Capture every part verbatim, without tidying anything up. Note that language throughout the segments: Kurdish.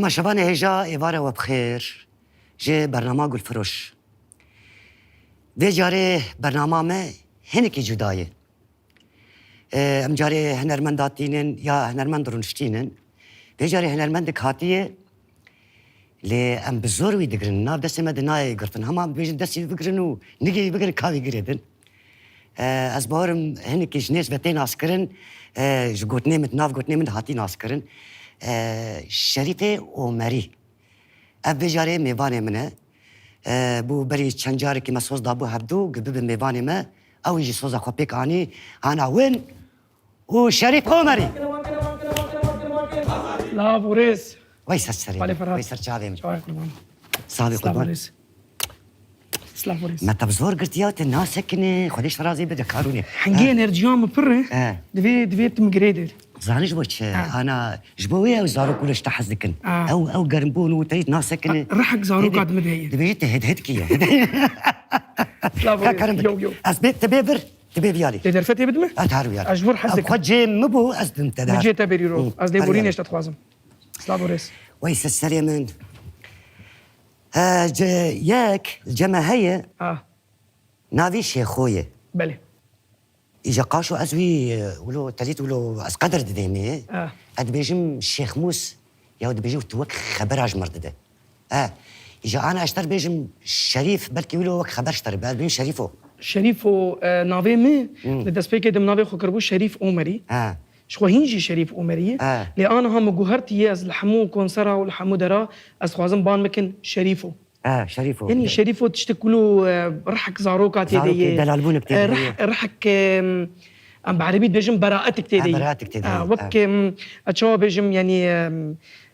Ma şevanê hêja êvara we bi xêr ji bernama Gulfiroş. Vê carê bernama me hinekî cuda ye. Em carê hunermend hatînin ya hunermend rûniştînin. Vê carê hunermendek hatiye, lê em bi zor wî digirin. Nav destê me de nayê girtin. Hema em dibêjin destê wî bigirin û nigê wî bigirin, ka wî girêdin. Ez bawerim hinekî ji nêz ve tê naskirin, ji gotinê min, nav gotinê min de hatî naskirin. Şerîfê Omerî. Ev vê carê mêvanê min e. Bû berî çend carekî me soz dabû hevdû, ku bibe mêvanê me. Ew jî soza xwe pêk anî, ana win û Şerîf Omerî. Lav û rêz. Wey ser serê Xalê min, Ferhat. Wey ser çavê min. Çavê qurban. Sağ ol, Silav û qurban. Rêz. Silav û rêz. Me te bi zor girtiya, te nasekine, Xwedê ji te razî be, de karûnê. Hingê enerjiya min pir e. He. Divê, divê tu min girêdê. Zanî ji bo çi? Ha. Ana, ji bo wê ew zarok wilo ji te hez dikin. Ha. Ew, ew germbûn û te nasekine. Rihek zaroka di min de heye. Dibêjî te hidhidkî ye. Silav û rêz. Ka karim bike. Yo, yo. Ez bê, te bê vir, te bê viyarî. Lê derfetê bidime? Ez her viyarî. Ez ji wir hez dikim. Ew xwe cê min bû, ez dim te de. Min cê te berî ro. Hı. Ez lê borînê ji te dixwazim. Silav û rêz. Wey ser serê min. He, ce-, yek, li cem me heye. Ah. Navê Şêxo ye. Belê. Îca qaşo ez wî, e, wilo, te dît wilo, ez qedir didêmê. Ah. Ez dibêjim Şêxmûs, ya dibêjim tu wek xebera ji mir dide. E, îca ana ez ji te re bêjim Şerîf, belkî wilo wek xeber ji te re be, ez bêjim Şerîfo. Şerîfo, e, navê min, Hmm. li destpêkê de min navê xwe kiribû Şerîf Omerî. Ha. Ji xwe hîn jî Şerîf Omerî ye. Ha. Lê aniha min guhertiye ez li hemû konsera û li hemû dera ez dixwazim ban bikin Şerîfo. Ha, Şerîfo. Yanî Şerîfo tiştek wilo, e, rihek zaroka tê de Zarokê ye. Delalbûnek tê E, de rih-, ye. Rihek, e, em bi erebî dibêjin beraetek tê Ha, de ye. Beraetek tê de E, ye. Wek, Ha. e, ez çawa bêjim, yanî, e,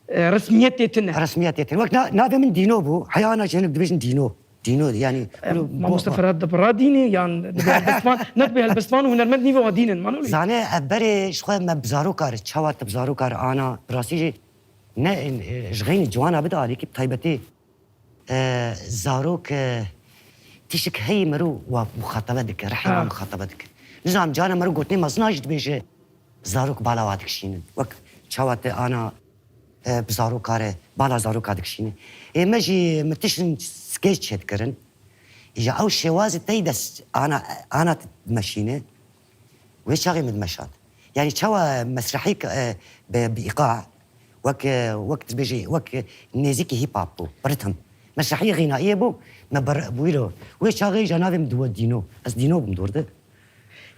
e, resmiyetê tune. Resmiyetê tune. Wek na-, navê min Dîno bû. Heya ana jî hinek dibêjin Dîno. Dîno, yanî, E, wilo Mamoste bo-, Ferhat, di bira dînê, yan dibê helbestvan, ne dibê helbestvan û hunermend nîve wa dînin, mano lê. Zane, ev berê ji xwe me bi zaroka re, çawa te bi zaroka re ana, bi rastî jî ne, e, ji xeynî ciwana bide alîkî bi taybetî, e, zarok, e, tişik heyî mero wa muxatabe dike, rihê wa Ha. muxatabe dike. Nizam, cara mero gotinê mezina jî dibêje, zarok bala wa dikişînin. Wek çawa te ana e, bi zaroka re, bala zaroka dikişîne. Ê me jî min tiştin skeç çêdikirin. Îja ew şêwazê tey de s-, ana, ana dimeşîne. Wê çaxê min dimeşand. Yanî çawa mesrehî, e, bi, bi îqa, wek, e, wek dibêjî, wek nêzîkî hîp hop bû, bi ritim. Mesrehî xînayiyê bû, me ber-, bûyî lo. Wê çaxê îja navê min diwe Dîno. Ez Dîno bûm dor de.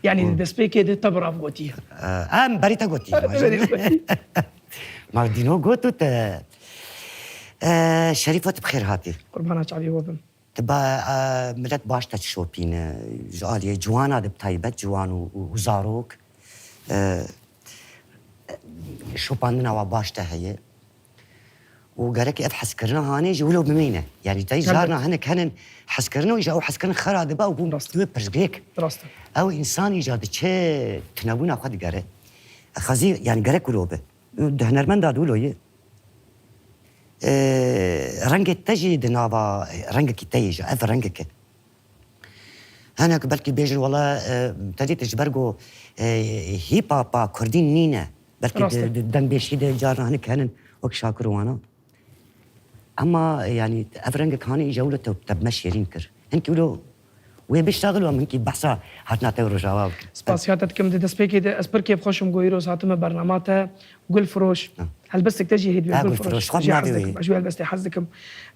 Yanî Hmm. di destpêkê de te bi rav gotî. E, em berî te gotî. Berî gotî. Ma Dîno got û te, e, Şerîfo tu bi xêr hatî. Qurbana çavê we bim. Tu ba, e, milet baş te dişopîne. Ji aliyê ciwana de bi taybet ciwan û, û, û zarok. E, şopandina wa baş te heye. Û gerek ev hezkirina hanê jî wilo bimîne. Yanî tey Elbet. Carna hinek henin hezkirin û ji ew hezkirin xera dibe û bûn Rast. Wê pirsgirêk. Rast e. Ew însan îca diçe tunebûna xwe digere. Xezî, yanî gerek wilo be. Di hunermenda de wilo ye. Ee, rengê te jî di nava rengekî te ye jî. Ev rengek e. Hinek belkî bêjin, wela, e, te dît ji ber ku, e, hîp hop a kurdî nîne. Belkî Rast e. di, di dengbêjî de carna hinek henin wek Şakir û wana. Ema, e, yanî ev rengek hanî îja wilo te, te bi me şêrîn kir. Hinkî wilo wê biştaxil û em hinkî behsa hatina te û Rojava bikin. Spasiya te dikim, di destpêkê de ez pir kêfxweş im ku îro ez hatime bernama te, Gulfiroş. Ha. Helbestek te jî hêdî Ha, Gulfiroş. Gulfiroş, xwe Jî hez navê wê dikim, ye. Ez ji wî helbestê hez dikim.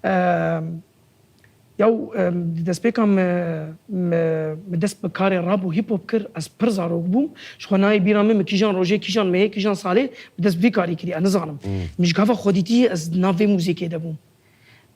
Ehm, Yaw, em, di destpêka me, me, me dest bi karê rap û hip hop kir, ez pir zarok bûm. Ji xwe nayê bîra min, min kîjan rojê, kîjan mehê, kîjan salê bi dest vî karî kiriye, ez nizanim. Hmm. Min ji gava xwedîtiyê ez nav vê muzîkê de bûm.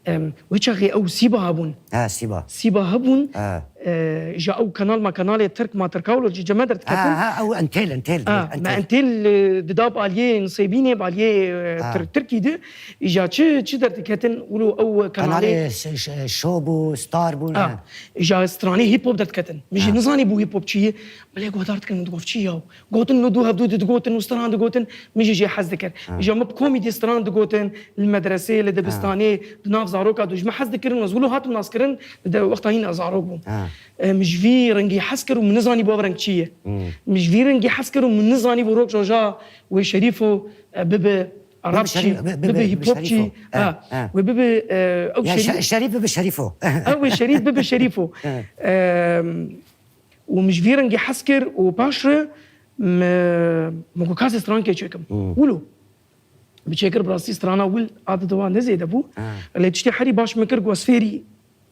Em, wê çaxê ew Sîba hebûn. Ha, Sîba. Sîba hebûn. Ha. E, ji ew kanal ma kanalê Tirk ma Tirka wilo ji cem me derdiketin. Ha, ha, ew Entel, Entel, Ha, Entel. me Entel, e, dida bi aliyê Nisêbînê, bi aliyê, e, Ha. Tir-, Tirkî de. Îja çi, çi derdiketin, wilo ew kanalê Kanalê ş-, ş-, şo bû, star bû, Ha, ne? Îja stranê hip hop derdiketin. Min jî Ha. nizanî bû hip hop çi ye. Min lê guhdar dikin, min digot çi yaw. Gotin lo du hevdu digotin û stran digotin, min jî jê hez dikir. Ha. Îja min bi komîdî stran digotin, li medresê, li Ha. dibistanê, di nav zaroka de ji min hez dikirin, ez wilo hatim naskirin, di de wexta hîn ez zarok bûm. Ha. E, min ji vî rengî hez kir û min nizanî bû ev reng çi ye. Hmm. Min ji vî rengî hez kir û min nizanî bû rok roja wê Şerîfo, e, bibe Arapçî, bibe hîp hopçî, ha, wê bibe, e, ew Şerîf, Şerîf bibe Şerîfo. Ew ê Şerîf bibe Şerîfo. Em, û min ji vî rengî hez kir û paş re min, min got, ka ez ê strankê çêkim. Wilo. Bi çêkir, bi rastî strana wil a di dewa ne zêde bû. Lê tiştê herî baş min kir, got, ez fêrî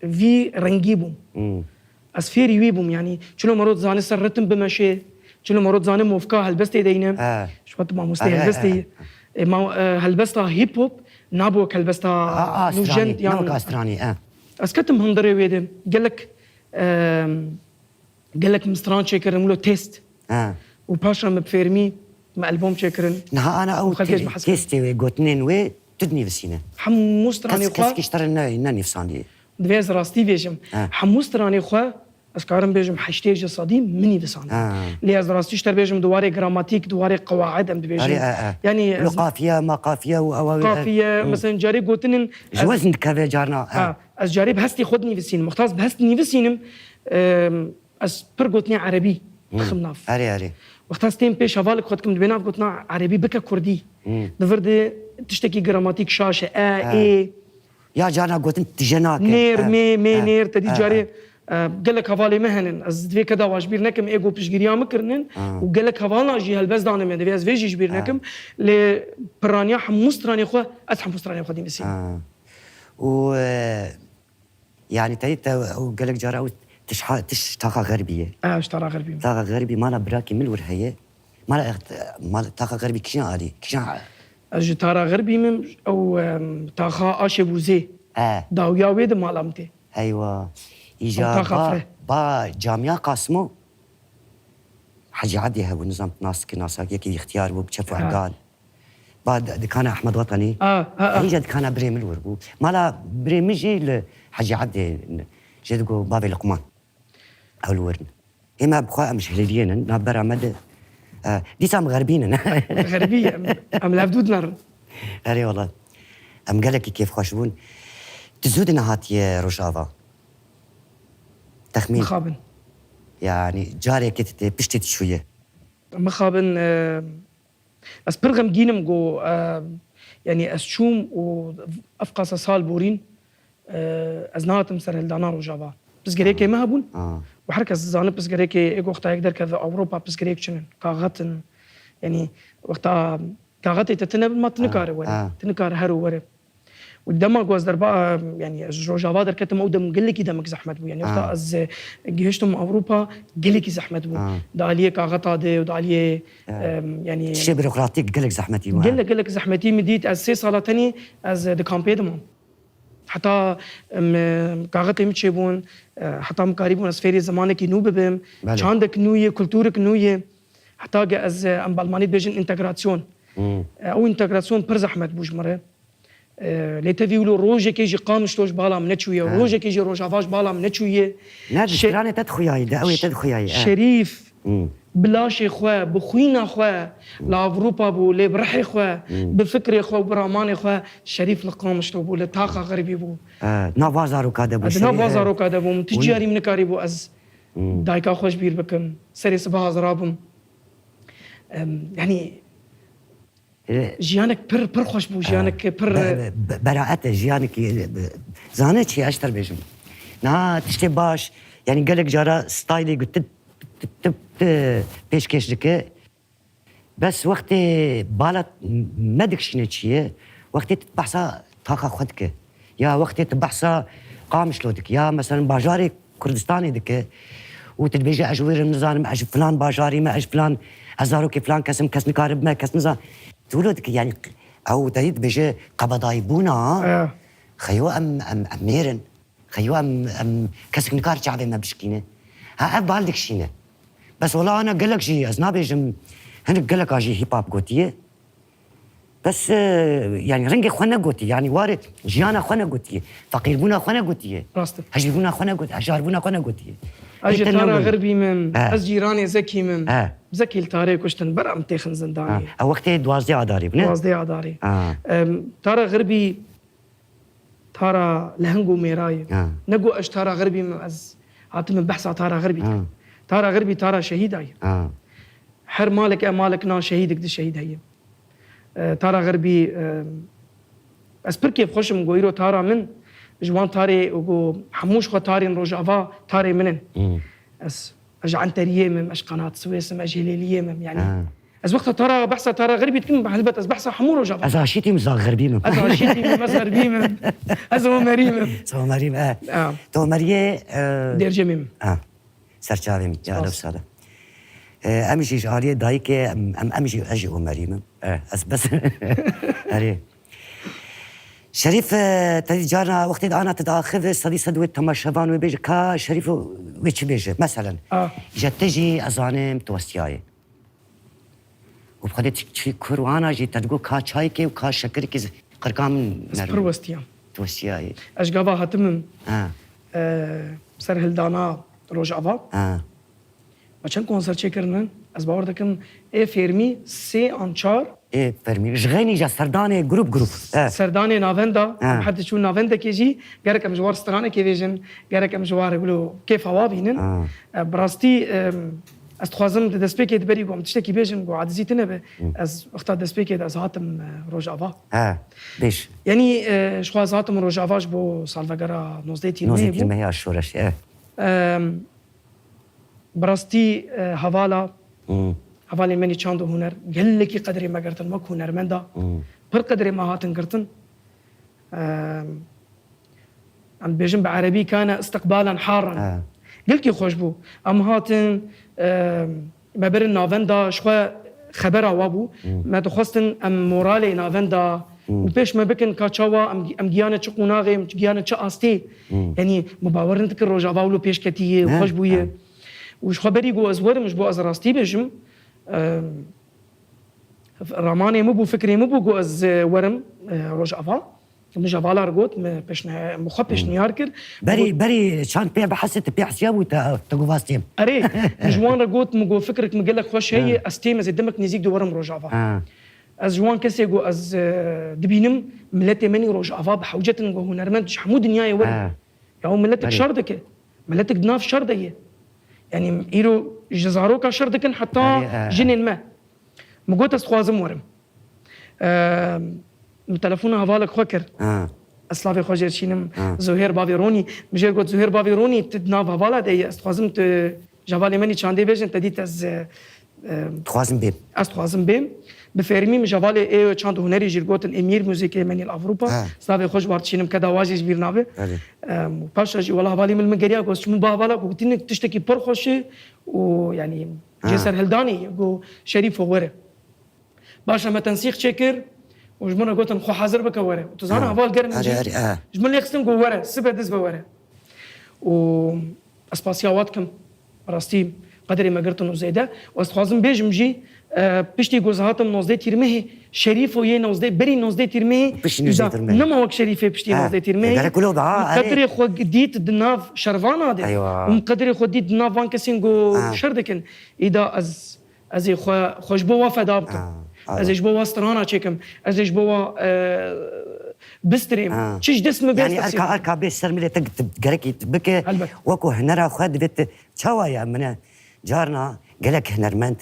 vî rengî bûm. Ez fêrî wî bûm, yanî çilo mero dizane ser ritim bimeşê, çilo mero dizane movka helbestê deyne. Ji xwe tu mamosteyê helbestê yî. E, ma, e, helbesta hip hop nabo wek helbesta nûjen yan. Ez ketim hundirê wê de. Gelek, e, gelek min stran çêkirin, wilo test. Û paş re min bi fêrmî, min albom çêkirin. Niha ana ew testê wê, gotinên wê tu dinivîsîne. Hemû stranê xwe. Kes, kesekî ji te re ne, nenivîsandiye. Divê ez rastî bêjim. Hemû stranê xwe, ez karim bêjim heştê ji sedî min nivîsand. Lê ez rastî ji te bêjim, di warê gramatîk, di warê qewaid em dibêjin. Erê, e, e. Yanî Lo ez qafiye, ma qafiye û ewa wê, e. Qafiye, mesela carê gotinên Ji ez wezn dikeve carna, e. Ha, ez carê bi hestê xwe dinivîsînim. Wexta ez bi hest nivîsînim, em, ez pir gotinê erebî dixim nav. Erê, erê. Wexta ez têm pêş hevalek xwe dikim, dibê nav gotina erebî bike kurdî. Di vir de tiştekî gramatîk şaş e, e, ê. Ya carna gotin tije nake. Nêr, mê, mê, nêr, te dî carê, e, gelek hevalê me henin. Ez divê keda wan ji bîr nekim, ê ku piştgiriya min kirinin û gelek hevalna jî helbest dane me, divê ez vê jî ji bîr nekim. Lê piraniya hemû stranê xwe, ez hemû stranê xwe dinivîsînim. Û, e, Yanî te, te ew gelek cara ew tiş ha-, tiş taxa xerbî ye. Ew ji taxa xerbî me. Taxa xerbî mala birakî min li wir heye. Mala ext-, mal taxa xerbî kîjan alî? Kîjan Ez ji tara xerbî me, ew, em, taxa Aşê Bûzê. E. Dawiya wê de mala min tê. Eywa. Îja Ew taxa ba, fre. Ba Camiya Qasimo Hecî Edê hebû, nizam nas dike, nasak yekî îxtiyar bû, bi çep û Ha. hegal. Ba di-, dikana Ehmed Wetanî. A, a, a. Hîja dikana birê min li wir bû. Mala birê min jî li Hecî Ebdê ne. Jê digo bavê Luqman. Ew li wir ne. Ê me bi xwe em ji Hilêliyê ne. Navbera me de, e, dîsa em xerbî ne. Xerbî, em, em li hev dû dinerin. Erê wela. Em gelekî kêfxweş bûn. Tu zû de nehatiye Rojava? Texmîn. Mixabin. Yanî carekê tu tê piştî tu çûye? Mixabin, e, Ez pir xemgîn im ku, e, yanî ez çûm û ev qasa sal borîn, e, ez nehatim serhildana Rojava. Pirsgirêkê me hebûn. Ah. Û her kes dizane pirsgirêkê ê ku wexta yek derkeve Ewropa pirsgirêk çin in. Kaxet in. Yanî wexta kaxetê te tine bin ma tu nikare were. Ah. Tu nikare her û were. Û dema ku ez derba, yanî ez ji Rojava derketim, ew dem gelekî demek zehmet bû. Yanî wexta Ha. ez, e, gihiştim Ewropa, gelekî zehmet bû. Ha. Di aliyê kaxeta de û di aliyê, Ha. em, yanî Tiştê bürokratîk gelek zehmetî bû, ha. Gelek, gelek zehmetî min dît. Ez sê sala tenê ez, e, di kampê de mam. Heta, em, e, kaxetê min çêbûn, e, heta min karîbûn ez fêrî zimanekî nû bibim, Belê. çandek nû ye, kulturek nû ye. Heta ge ez, e, em bi Almanî dibêjin întegrasyon. Hmm. E, ew întegrasyon pir zehmet bû ji min re. E, lê tevî wilo rojekê jî Qamişlo ji bala min neçûye, Ha. rojekê jî Rojava ji bala min neçûye. Ne, di Şe-, stranê te dixuyayî, di ewê te dixuyayî, e. Şerîf, Hmm. bi laşê xwe, bi xwîna xwe, li Ewropa bû, lê bi rihê xwe, Hmm. bi fikrê xwe û bi ramanê xwe Şerîf li Qamişlo bû, li taxa xeribî bû. E, di nav va zaroka de bû, Ez di nav Şerîf, va e. zaroka de bûm, tu Wilo. ciyarî min nikarîbû ez Hmm. dayika xwe ji bîr bikim. Serê sibeha ez rabûm. Em, yanî, E, Jiyanek pir, pir xweş bû, e, jiyanek pir be-, be-, be-, beraet e, jiyanekî, e, be-, zane çi, ez ji te bêjim. Niha tiştê baş, yanî gelek cara staylê ku tu, tu, tu, tu pêşkêş dike. Bes wextê bala me dikişîne çi ye, wextê tu behsa taxa xwe dike. Ya wextê tu behsa Qamişlo dike, ya mesela bajarê Kurdistanê dike û tu dibêje, ez ji wir im, nizanim, ez ji filan bajarî me, ez ji filan, ez zarokê filan kes im, kes nikare bime, kes nizan. Tu wilo dike, yanî ew tedî dibêje qebedayîbûna, Eya. xeyo em, em, em mêr in. Xeyo em, em, kesek nikare çavê me bişkîne. Ha, ev bal dikişîne. Bes wela ana gelek jî, ez nabêjim, hinek geleka jî hip hop gotiye. Bes, e, yanî rengê xwe negotî, yanî warê jiyana xwe negotî, feqîrbûna xwe negotî, Rast e. hejîrbûna xwe negotî, hejarbûna xwe negotî. Ez ji Tê tara newin. Xirbî min, He. ez cîranê Zekî min. He. Zekî li tarê kuştin, bera min têxin zindanê. Ha. Ew wextê duwazdeh Adarê bû, ne? Duwazdeh Adarê. Ha. Em, tara Xirbî, tara leheng û mêra ye. Ha. Nego ez tara Xirbî min, ez hatime behsa tara Xirbî Ha. dikim. Tara Xirbî tara şehîda ye. Ha. Her malek e malek nan şehîdek di şehîd heye. e, Tara Xirbî, e, ez pir kêfxweş im ku îro tara min ji wan tarê û ku hemû ji xwe tarên Rojava tarê min in. Ez, ez ji Enteriyê me im, ez ji Qenat Swês im, ez ji Hêlêliyê me im. Yanî, ez wexta tara, behsa Tara Xirbî dikim, helbet ez behsa hemû Rojava. Ez aşîtî me, ez Xirbî me. Ez aşîtî me, ez Xirbî me. Ez Omerî me. Ez Omerî me, e. Ha. Tu Omeriyê, e, Dêrcemê me. Ha. Serçavê min, ya Spas. Lewsa de. E, em jî ji aliyê dayikê, em, em, em jî, ez jî Omerî me. E, ez bes. Erê. Şerîf, e, te dî carna wextê de ana te diaxive, sedî sed wê temaşevan wê bêje, ka Şerîf wê çi bêje? Meselen, A. Ji te jî ez zanim tu westiyayê. Û bi xwedê tu çi kur û ana jî te digot ka çayekê û ka şekirikê z-, qirka min nerm. Ez pir westiyam. Tu westiyayê. Ez ji gava hatim im, Ha. e, ser hildana Rojava. Ha. Me çend konser çêkirine, ez bawer dikim ê fêrmî sê an çar. Ê fermî. Ji xeynî ja serdanê grup grup. E. Serdanê navenda, Ha. em heta çûn navendekê jî, gerek em ji war stranekê bêjin, gerek em ji war wilo kêfa wa bînin. Ha. E, bi rastî, em, ez dixwazim di destpêkê di berî ku em tiştekî bêjin ku acizî tune be. Ez wexta destpêkê de ez hatim, e, Rojava. Ha, bêj. Yanî, e, ji xwe ez hatim Rojava ji bo salvegera nozdeh Tîrmehê Nozdeh bû. Tîrmehê a şoreşê, e. Em, Bi rastî, e, hevala, Hmm. hevalên me nî çand û huner gelekî qedrê me girtin wek hunermenda. Hmm. Pir qedrê me hatin girtin. Em, em dibêjin bi erebî kane istiqbalen haran. Ha. Gelkî xweş bû. Em hatin, em, me birin navenda, ji xwe xebera wa bû. Hmm. Me dixwestin em moralê navenda Hmm. û pêş me bikin ka çawa em, em giyane çi qonaxê, em giyane çi astê. Hmm. Yanî, me bawer nedikir Rojava wilo pêş ketiye, Ne, xweş bûye. ne. Û ji xwe berî ku ez werim, ji bo ez rastî bêjim, em, ramanê min bû, fikrê min bû ku ez, e, werim, e, Rojava. Min ji hevala re got, min pêşne-, min xwe pêşniyar kir. Berî, Got, berî çand pê bihesê, tu pê hesiya bû, te, te got vastiyê. Erê, min ji wan re got, min got, fikrek min gelek xweş heye, Ha. ez têm, ez ê demek nêzîk de werim Rojava. Ha. Ez ji wan kesê ku ez, e, dibînim, miletê me nî Rojava bi hewcet in ku hunermend ji hemû dinyayê werin. Ha. Ya, ew miletek Belê. şer dike. Miletek di nav şer de ye. Yanî îro ji zaroka şer dikin heta Belê, e, e. jinên me. Min got ez dixwazim werim. E, min telefona hevalek xwe kir. Ha. Ez slavê xwe jê dişînim. Ha. Zuhêr bavê Ronî. Min jê got Zuhêr bavê Ronî, tu di nav hevala de yî. Ez dixwazim tu ji hevalê me nî çandê bêjin, te dît ez, e, Em, Dixwazim bêm. Ez dixwazim bêm. Bi fermî min ji hevalê ê çand û hunerî jî gotin, ê mîr muzîkê me nî li Ewropa. Ha. Slavê xwe ji war dişînim, keda wa jî ji bîr nabe. Belê. Em, û paşa jî wela hevalî min, min geriya got, çi min ba hevala ku gotin tiştekî pir xweş e û, yanî, Ha. cê serhildanê ye, got, Şerîfo were. Baş e, me tensîq çêkir û ji min re gotin, xwe hazir bike were. Û tu zana Ha. heval germ Erê, jî. erê, ha. Ji min lê xistin got, were, sibe diz be were. Û ez spasiya wa dikim. Bi rastî qedrê me girtin û zêde. Û ez dixwazim bêjim jî, e, piştî ku ez hatim nozdeh Tîrmehê, Şerîfo yê nozdeh, berî nozdeh Tîrmehê, Piştî îda nozdeh Tîrmehê. nema wek Şerîfê piştî Ha. nozdeh Tîrmehê. Gerek wilo be, ha, Min erê. qedrê xwe dît di nav şervana de. Eywa. Min qedrê xwe dît di nav van kesên ku Ha. şer dikin. Îda ez, ez ê xwe, xwe ji bo wa feda bikim. Ha, ha. Ez ê ji bo wa strana çêkim. Ez ê ji bo wa, e, bistirêm. Ha. Çi ji dest min bê Yanî ez erka, destirêm. erka bê ser milê te, tu gerekî tu bike. Helbet. Wekû hunera xwe divê tu çawa ya min e? Carna gelek hunermend,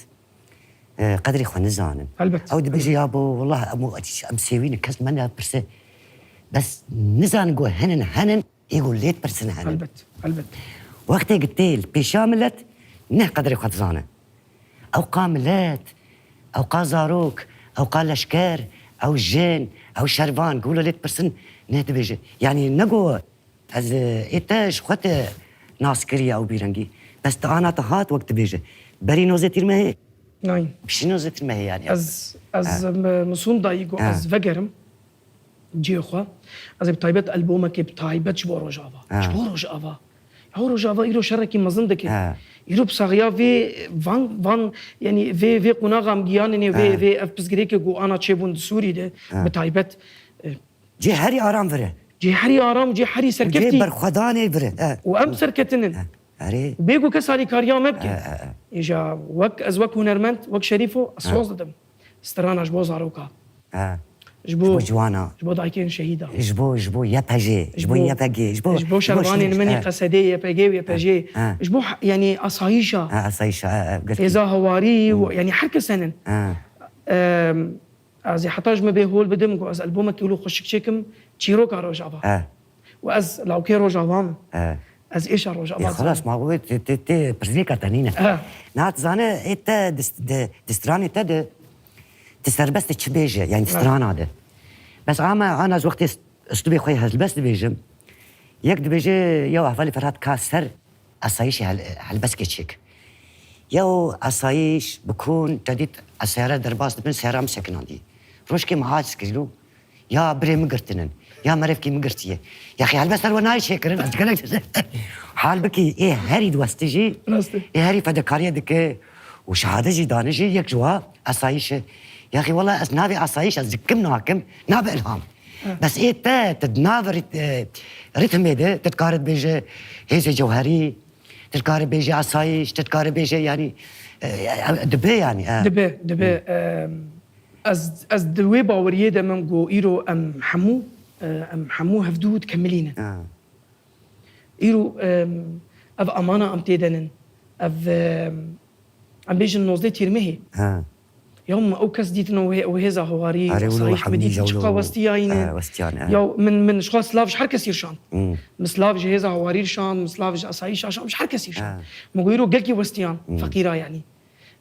e, qedrê xwe nizanin. Helbet. Ew dibêje, Helbet. "Ya bo, wallah, em, em sêwî ne, kes me nepirse." Bes nizanin ku hinin, hinin, ê ku lê dipirsin hinin. Helbet, helbet. Wextê ku tê li pêşiya milet, neh qedrê xwe dizane. Ew qa milet, ew qa zarok, ew qa leşker, ew jin, ew şervan, ku wilo lê dipirsin, neh dibêje. Yanî ne ku Ez, e, ê te ji xwe te nas kiriye ew bîrengî. Bes tu ana te hat wek dibêje. Berî nozdeh Tîrmehê. Nayîn. Piştî nozdeh Tîrmehê yanî. Ez, ez Ha. mi-, misûn dayî ku Ha. ez vegerim cihê xwe. Ez ê bi taybet albomekê bi taybet ji bo Rojava. Ha. Ji bo Rojava. Ya Rojava îro şerekî mezin dike. Ha. Îro bi saxiya vê van, van, yanî vê, vê qonaxa em giyanine, vê, Ha. vê ev pirsgirêkê ku ana çêbûn di Sûrî de, Ha. bi taybet, e, Cê herî aram vir e. Cê herî aram, cê herî Û cê serkeftî. berxwedanê vir e. E. Û em serketin in. E. Erê. Bê ku kes alîkariya me bike. E, e, e. Îja wek ez, wek hunermend, wek Şerîfo, ez E. soz didim. Strana ji bo zaroka. E. Ji Ji bo, bo ciwana. ji bo dayikên şehîda. Ji bo, ji bo Y P G, ji bo Ji bo, Y P G, ji bo, ji bo ji bo şervanên şehîd, min ê e. Q S D, Y P G û Y P G. E. Ji bo ha-, yanî asayîşa. E, asayîşa, e, e, gelkî. Hêza hewarî û, Hmm. yanî her kes henin. E. Em, Ez ê heta ji me bê hol bidim ku ez albûmekî wilo xweşik çêkim, çîroka Rojava. He. Û ez lawkê Rojava me. He. Ez êşa Rojava Ê, xelas, dizanîm. Ma wê tê, tê, tê pirsgirêka te nîne. He. Niha tu zane, ê te di, di, di stranê te de, tu serbest çi bêje, yani He. strana de. Bes ama ana ez wextê st-, stûbê xwe helbest dibêjim. Yek dibêje, ya hevalê Ferhat ka ser asayîşê hel-, helbestke çêk. Ya o asayîş bikun, te dît esere derbas dibin, sera min sekinandî. Rojkê min hac kirî lo, ya birê min girtinin, ya merevkî min girtiye. Ya xî helbest ser we nayê çêkirin, ez gelek Halbikî ê herî diwestijî, Rast e. ê herî fedekariye dike û şehade jî danijî, yek ji wa asayîş e. Ya xî wela ez navê asayîş ez dikim nakim, nabe ilham. Bes ê te, te di nav rit-, e, ritmê de, te dikare bêje hêzê cewherî, te dikare bêje asayîş, te dikare bêje, yani, e, e, dibe, yani, e. Dibe, dibe. Em, ez, ez di wê baweriyê de me ku îro em hemû, e, em hemû hevdû dikemilînin. Ha. Îro, em, ev amana em tê de nin. Ev, em, em bêjin nozdeh Tîrmehê. Ha. Ya min ew kes dîtin û hê-, û hêza hawarî, Erê, wilo asayîş, hemî min dît jewlo çiqa westiyayî ne. He, westiyane, he. Ya min, min ji xwe silav ji her kesî rişand. Hmm. Min silav ji hêza hawarî rişand, min silav ji asayîşa rişand, ji her kesî rişand. He. Min got, îro gelkî westiyan, Hmm. feqîra yanî.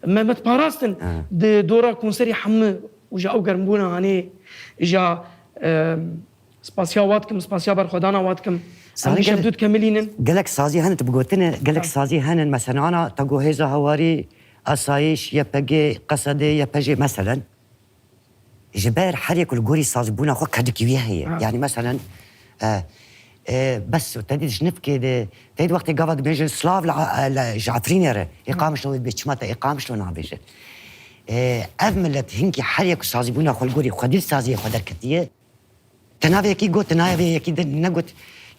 Me, me parastin He. di dora konserê hemû û ji ew germbûna hanê ja, em, spasiya wa dikim, spasiya berxwedana wa dikim. Em Sarî, dîşev gelek, dû dikemilînin. Gelek sazî hene, tu bi gotine, gelek Ha. sazî hene, mesela ana, te got hêza hawarî, asayîş, Y P G, Qesedê, Y P J, meselen, ji ber her yek li gorî sazbûna xwe kedikî wî heye. Ha. Yani, meselen, e, e, bes te dît ji nifkê de, te dît wextê gava dibêjin, "Slav li, li, ji Efrînê re." Ê Ha. Qamişlo wê dibê, çima te ê Qamişlo nabêje? E, ev millet hinkî her yek sazbûna xwe li gorî xwedî saziyê xwe derketiye. Te navê yekî got, te navê yekî de negot.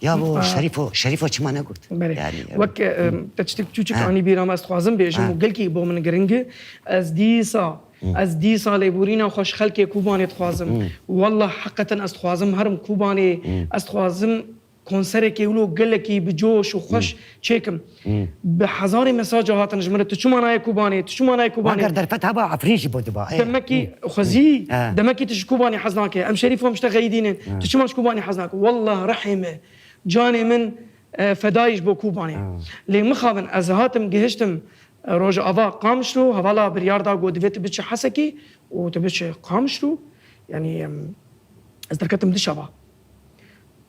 Ya bo Aa. Şerîfo, Şerîfo çima negot? Belê. Yani, Wek, e, te tiştek çûçik Ha. anî bîra me, ez dixwazim bêjim Ha. û gelkî bo min giring e. Ez dîsa, Hı. ez dîsa lêborîna xwe ji xelkê Kobanê dixwazim. Hı. Wallah heqeten ez dixwazim herim Kobanê, Hı. ez dixwazim konserekê wilo gelekî bi coş û xweş Hı. çêkim. Hı. Bi hezarê mesaja hatin ji min re, "Tu çima nayê Kobanê? Tu çima nayê Kobanê?" Wager derfet heba Efrîn jî bo diba. Ê. Demekî Hı. xwezî, He. demekî tu ji Kobanê hez nake. Em Şerîf em ji te xeyidînin. He. Tu çima ji Kobanê hez nake? Wallah rehê me, canê min, e, fedayî ji bo Kobanê. He. Lê mixabin ez hatim gihiştim, e, Rojava Qamişlo, hevala biryar da got divê tu biçe Hesekî û tu biçe Qamişlo. Yani, em, ez derketim dişeva.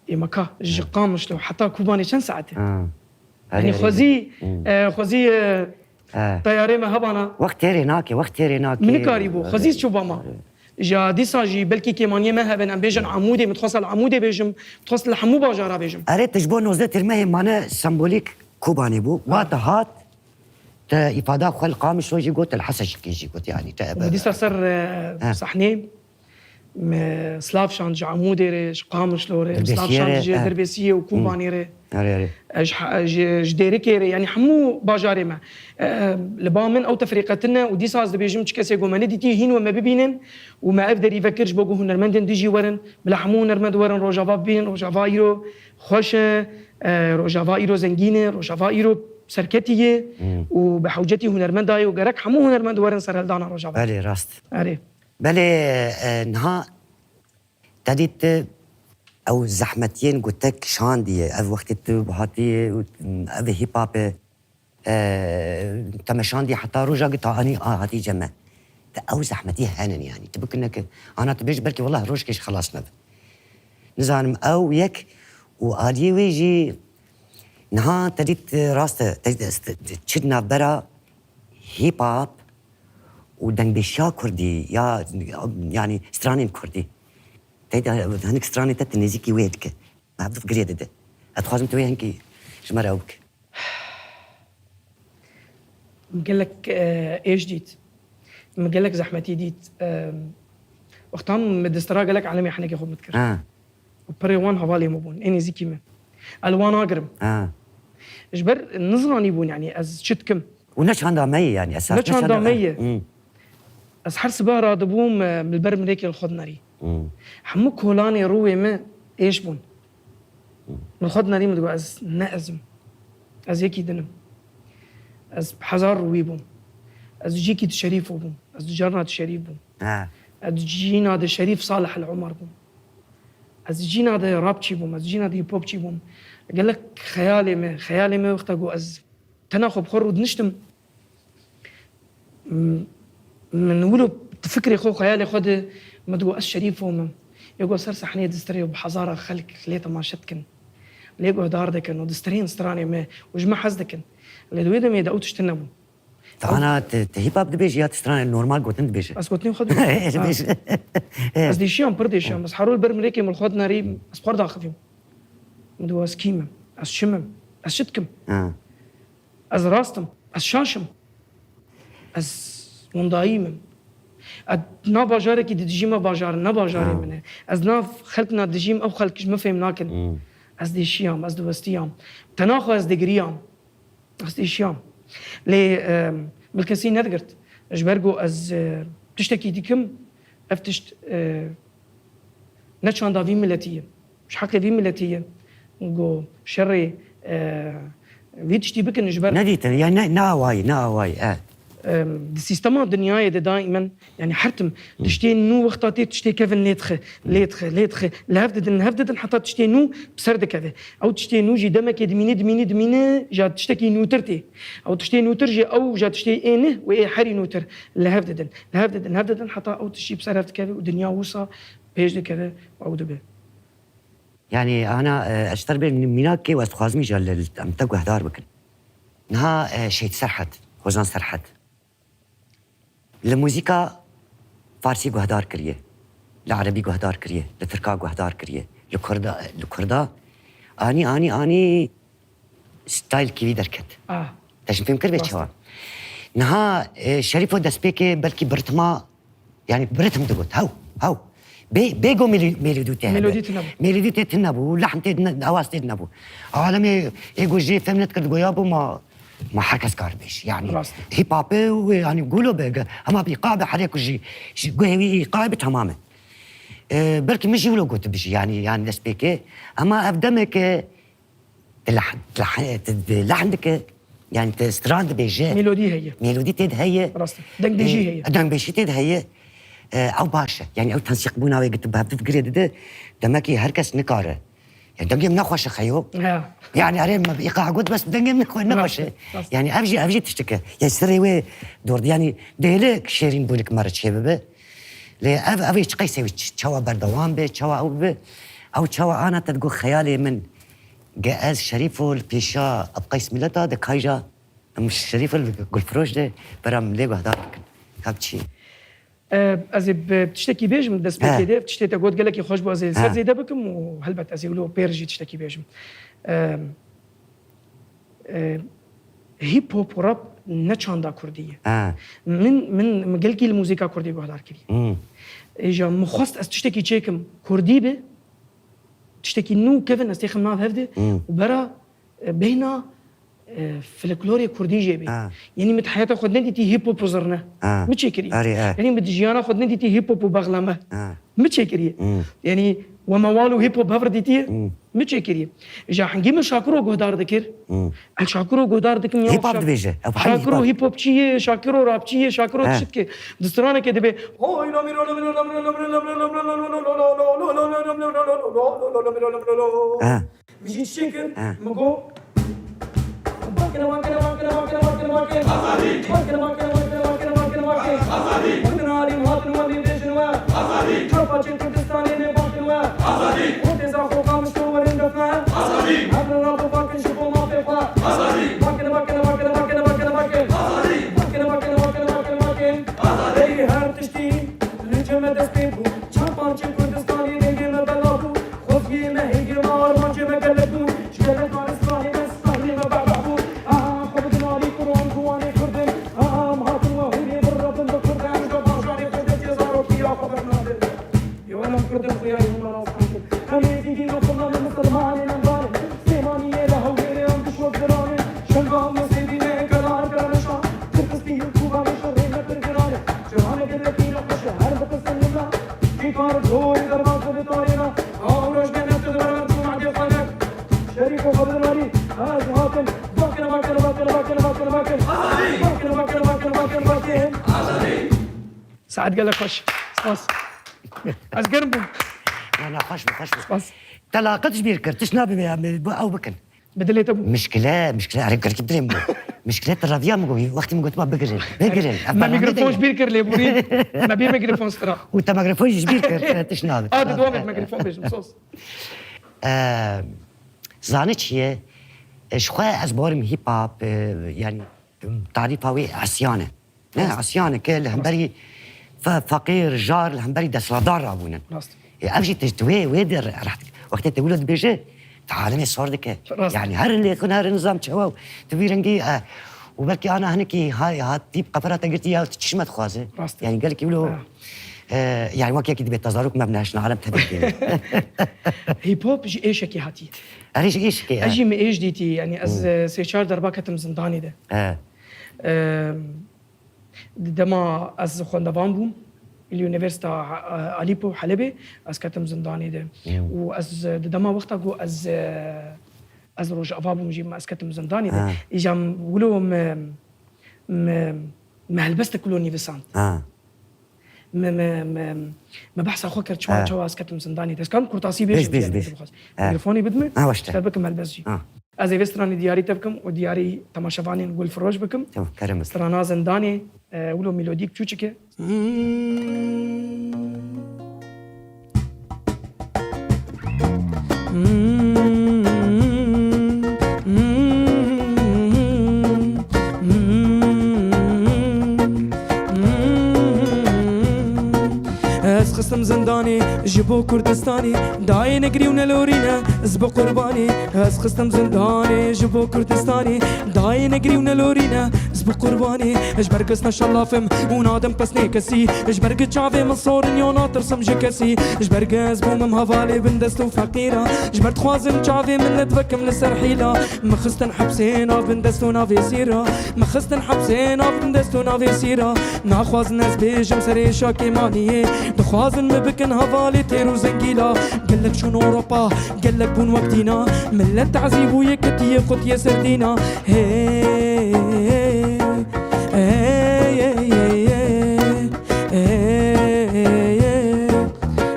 Ê me ka, ji He. Qamişlo heta Kobanê çend saet e? He. Yani Erê, erê. xwezî, Hı. e, xwezî, e, He. teyarê me hebana. Wext têrê nake, wext têrê nake. Min nikarîbû, Erê. xwezî çûba ma. Erê. Ja dîsa jî belkî kêmaniyê me hebin, em bêjin Amûdê, min dixwest li Amûdê bêjim, min dixwest li hemû bajara bêjim. Erê, tu ji bo nozdeh Tîrmehê mane sembolîk Kobanê bû. Wa te hat, te îfada xwe li Qamişlo jî got, te li Hesekî jî got, yani, te Û dîsa ser, e, He. sahnê, Me silav şand ji Amûdê re, ji Qamişlo re, me silav Dirbêsiyê şand re, ji eh. Dirbêsiyê û Hmm. Kobanê re. Erê, erê. Eh, ji ha-, ji, ji Dêrikê re, yanî hemû bajarê me. Eh, li ba min ew tefrîqe tune û dîsa ez dibêjim çi kesê ku me nedîtî hîn we me bibînin û me ev derî vekir ji bo ku hunermendên din jî werin, bila hemû hunermend werin Rojava bibînin. Rojava îro xweş e, eh, Rojava îro zengîn e, Rojava îro serketî ye Hmm. û bi hewcetî hunermenda ye û gerek hemû hunermend werin serhildana Rojava. Belê, rast. Erê. Belê, e, niha te dît ew zehmetiyên ku te kişandiye, ev wextê tu hatî û ev hîp hop e, e, te meşandiye heta roja ku te anî a hatî cem me. Te ew zehmetiyê henin yanî. Tu bikineke, ana tu bêj belkî wellah rojkê ji xelas nebe. Nizanim ew yek û aliyê wê jî niha te dît rast e, te, te, te, çi di navbera hîp hop û dengbêjiya kurdî ya, yanî stranên kurdî. Te de hinek stranê te tu nêzîkî wê dike. Me hevdû girê dide. Ez dixwazim tu wê hinkî ji me re ew bike. Min gelek, e, êş dît. Min gelek zehmetî dît. E, wextan min distira gelek alemê henekê xwe min dikir. Ha. Û pirê wan hevalê min bûn, ê nêzîkî min. Ez li wan nagirim. Ha. Ji ber nizanî bûn, yanî ez çi dikim. Û ne çanda me ye, yanî esas Ne ne çanda çanda me ye. Hmm. Ez her sibe radibûm, e, li ber mirêkê li xwe dinerî. Hmm. Hemû kolanê rûyê min êş bûn. Hmm. Min xwe dinerî, min digot, ez ne ez im. Ez yekî din im. Ez bi hezar rûyî bûm. Ez ji cîkî di Şerîfo bûm. Ez di carna di Şerîf bûm. Ha. Ez cîna de Şerîf Salih El Umar bûm. Ez cîna de rapçî bûm, ez cîna de hip-hopçî bûm. Gelek xeyalê me, xeyalê me wexta ku ez tena xwe bi xwe rûdiniştim, m-, min wilo fikrê xwe, xeyalê xwe de min digot ez Şerîfo me. Yê ku ser sehneyê distirê û bi hezara xelk lê temaşe dikin. Lê guhdar dikin û distirên stranê me û ji me hez dikin. Lê di wê demê de ew tişt nebû. Te ana, te, te hip hop dibêjî ya te stranê normal gotin dibêje? Ez gotinên xwe dibêjim. Dibêje. Ez dêşiyam, pir dêşiyam. Ez her rol ber mirêkê min li xwe dinarî, ez xwe daxivîm. Min digot ez kî me? Ez çi me? Ez çi dikim? Ha. Ez rast im. Ez şaş im. Ez windayî me. Ez nav bajarekî de dijîm, ev bajar ne bajarê min e. Ez nav xelkna dijîm, ew xelk ji min fêm nakin. Hmm. Ez dêşiyam, ez diwestiyam. Tena xwe ez digiriyam. Ez êşiyam. Lê, e, min kesî nedigirt. Ji ber ku ez, e, tiştekî dikim, ev tişt, e, ne çanda vî miletî ye. Ji heqê vî miletî ye. Ku şerê, e, vî tiştî bikin ji ber Nedîtin, ya ne, ne awayî, ne awayî, e. Em, di sîstema dinyayê de daîmen, yanî her tim tiştê nû wexta tê tiştê kevin lê dixe, lê dixe, lê dixe, li hev didin, li hev didin heta tiştê nû bi ser dikeve. Ew tiştê nû jî demekê dimîne, dimîne, dimîne, ja tiştekî nûtir tê. Ew tiştê nûtir jî ew ja tiştê ê nih û ê herî nûtir li hev didin, li hev didin, li hev didin heta ew tişt jî bi ser hev dikeve û dinya wisa pêş dikeve û ew dibe. Yanî ana, e, ez ji te re bê mînakê û ez dixwazim îcar li, li, em te guhdar bikin. Niha, e, Şehîd Serhed, Hozan Serhed. Li muzîka farsî guhdar kiriye, li erebî guhdar kiriye, li tirka guhdar kiriye, li kurda, li kurda anî, anî, anî style kî wî derket. Ah. Te ji fêm kir vê çawa? Niha, e, Şerîfo destpêkê belkî bi ritma, yanî bi ritm digot, hew, hew. Bê, bê go melî-, melîdû tê hebe. Melodî tune bû. Melîdû tê tune bû, lehn tê ne-, awaz tê tune bû. Alemê ê go jê fêm nedikir digo ya bo ma Ma her kes kar bêjî. Yanî hip hop e û, yanî gulo be, ge-, hema bi îqa be, herê ku jî, jî guhê wî îqa be, tamam e. E, belkî min jî wilo gotibî jî, yanî, yanî destpêkê. Ema ev demeke, e, te leh-, te leh-, te lehn dike, yanî te stran dibêje. Melodî heye. Melodî tê de heye. Rast e. Dengbêjî heye. E, dengbêjî tê de heye. E, ew baş e. Yanî ew tensîqbûna wê gitib bi hev digirê dide, demekî her kes nikare. Ya dengê min nexweş e xeyo. Ya. Yanî erê me îqa got bes dengê min xwe nexweş e. Rast e, rast e. Yanî ev jî, ev jî tiştik e. Ya serê wê dor, yanî dêlik şêrîn bûnik me re çêbibe. Lê ev, ev ê çi qeysê wî ç-, çawa berdewam be, çawa ew bibe. Ew çawa ana te digot xeyalê min. Ge ez Şerîfo li pêşa Ebqeys Mileta de kayja em Şerîfo li Gulfiroş de bera min lê guhdar bikin. Ka bi çi? E, ez ê bi tiştekî bêjim, destpêkê He. de, tiştê te got gelekî xweş bû, ez ê li ser He. zêde bikim û helbet ez ê wilo pêr jî tiştekî bêjim. E, e, hip hop û rap ne çanda kurdî ye. He. Min, min, min gelkî li muzîka kurdî guhdar kiriye. Hmm. Êja min xwest ez tiştekî çêkim kurdî be, tiştekî nû kevin ez têxim nav hev de Hmm. û bera e, bêhna, e, folklorê kurdî jê bê. Ha. Yanî min di heyata xwe nedîtî hip hop û zirne. Ha. Mi çêkirî? Erê, e. Yanî min di jiyana xwe nedîtî hip hop û bexleme. Ha. Mi çêkirî? Hmm. Yanî we mewal û hip hop hev re dîtiye? Hmm. Mi çêkirî? Ji hingî min Şakiro guhdar dikir. Hmm. Ez Şakiro guhdar dikim ya Hip hop Şak-, dibêje. Ev hangî Şakiro hip hop? Hip hop çi ye? Şakiro rap çi ye? Şakiro He. çi dike? Di stranekê dibe. Ha. Min jî çi kir? He. Min got, bakine, bakine, bakine, bakine, bakine, bakine. Azadî. Bakine, bakine, bakine, bakine, bakine, bakine. Azadî. Min arîm hatin we lê bêjin we. Azadî. Çar parçên Kurdistanê lê bakin we. Azadî. Û têza xwe qamişto werin defne. Azadî. Hev li rabo bakin ji bo mafê xwe. Azadî. Bakine, bakine, bakine, bakine, bakine, bakine. Azadî. Bakine, bakine, bakine, bakine, bakine. Azadî. Ey her tiştî li cem me dest pê bû. Çar parçên Kurdistanê dengê me belav bû. Xweziyê me, hêgê me, armancê me gelek bû. Ji gelek daristanê me, stranê me berda bû. Aha, xwe bidin alî Kur'an, ciwanê Kurd in. Aha, em hatin we hûrê birevin bi Kurd, em ji bajarê xwe de cê zarokiya xwe bernadin. Yo, em Kurd in, xuya hûn me rast nakin. Em êzîdî ne, kurd ne, em misilman in, em bar in. Sêmaniyê li Hewlêrê em diş wek ziran in. Şengal me sêdî ne, Gelar Karameşa. Tirkistî û Kuba me şerê me pir giran e. Cîhanê gelekî ne xweş e, her bitirsin wina. Kî kar dorî derbas dibe tarê me. Awroş bene tu dibe tu madê xwe ne. Şerîf û Xedir Alî, ez hatim. Bakine, bakine, bakine, bakine, bakine, bakine. Bakine, bakine, bakine, bakine, bakine. Saet gelek xweş. Spas. Ez germ bûm. Na, na, xweş bû, xweş bû. Spas. Te laqet ji bîr kir, tişt nabe me, em, bu ew bikin. Bi dilê te bû. Mişkile, mişkile, erê, gelkî dilê min bû. Mişkile te raviya min got, wextê min got, ma bigirin, bigirin. Ev Me bername mikrofon de ji ye. bîr kir lêborî. Me bîr mikrofon stira. Û te mikrofon jî ji bîr kir, tişt nabe. A, di dua min mikrofon bêjim, sos. Eee, zanî çi ye? E, ji xwe ez bawerim hip hop, e, yani, tarîfa wê esyan e. Ne, esyan e ke li hemberî fe-, feqîr, jar, li hemberî desthilatdar rabûnin. Rast. E, ev jî tişt wê, wê de re-, reht dike. Wextê te wilo dibêje, te alemê sor dike. Rast. Yani, herin lê xwin, herin nizam çewa û tu vî rengî, e, û belkî ana hinekî ha-, hatî qefera te girtî ya tu çişme dixwaze. Rast. Yani, gelekî wilo, Ha. e, yani, wek yekî dibê te zarok me bine, şina alem te dibê. Hip hop ji êşekê hatiye. Erê ji êşekê, Ez e. jî min êş dîtî, yani ez, Hmm. e, sê çar derba ketim zindanê de. E. Em, Di dema ez xwendevan bûm, li Unîversîta, e, Alîpo Helebê, ez ketim zindanê de. Hmm. Û ez di dema wexta ku ez, e, ez rojava bûm jî, ez ketim zindanê de. Ha. Îja wilo me, me, me helbestek wilo nivîsand. Ha. Me, me, me, me behsa xwe kir, çima, Ha. çawa ez ketim zindanê de. Ez kam kurtasî Bêj, bêjim, bêj, yani, bêj. bixwaz. Ha. Mikrofonê bidime, Ha, baş te. ji te bikim helbest jî. Ha. Ez ê vê stranê diyarî te bikim û diyarî temaşevanên Gulfiroş bikim. Tamam, kerem. Strana Zindanê, e, wilo melodîk çûçik e. Ez xistim zindanê ji bo Kurdistanê, dayê negirî û nelorîne, ez bi qurbanê. Ez xistim zindanê ji bo Kurdistanê, dayê negirî û nelorîne, ez bi qurbanê. Ji ber kes neşelafim û nadim pesnê kesî, ji ber gi çavê min sorin yo natirsim ji kesî, ji ber gi ez bûmim hevalê bindest û feqîra, ji ber dixwazim çavê milet vekim li ser hîla. Min xistin hepsê navbindest û navêsîra, min xistin hepsê navbindest û navêsîra. Naxwazin ez bêjim serê şakê maniyê, dixwazin min bikin hevalê têr û zengîla. Gelek çûn Ewropa, gelek bûn wek dîna, milet tazî bû yeketiyê qutiyê ser dîna. Hey, hey, hey, hey, hey. Ey, ey, ey.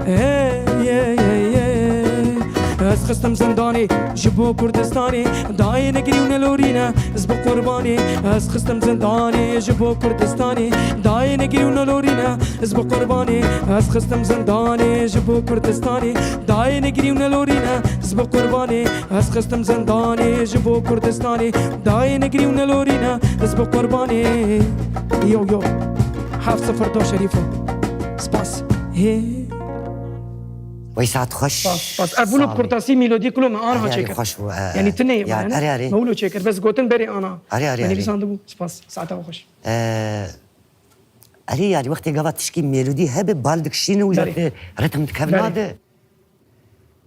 Ey, ey, ey, ey. Ez xistim zindanê ji bo Kurdistanê, dayê negirî û nelorîne, ez bi qurbanê. Ez xistim zindanê ji bo Kurdistanê, dayê negirî û nelorîne, ez bi qurbanê. Ez xistim zindanê ji bo Kurdistanê, dayê negirî û nelorîne, ez bi qurbanê. Ez xistim zindanê ji bo Kurdistanê, dayê negirî û nelorîne, ez bi qurbanê. Yo, yo. Heft sifir do Şerîfo. Spas. Hê. Wey saet xweş. Spas, spas. Ev wilo Salih. Kurtasî melodî kulo me anha Erê, erê, çêkir. Xweş bû, e, Yani e. Tine ye Yani, bana, erê, erê. Me wilo çêkir. Bes gotin berê ana. Erê, erê, Me erê. nivîsandibû. Spas. Saeta we xweş. E, erê, yani, wextê gava tişkî melodî hebe, bal dikişîne û Berê. ya te ritim dikevna Berê. de.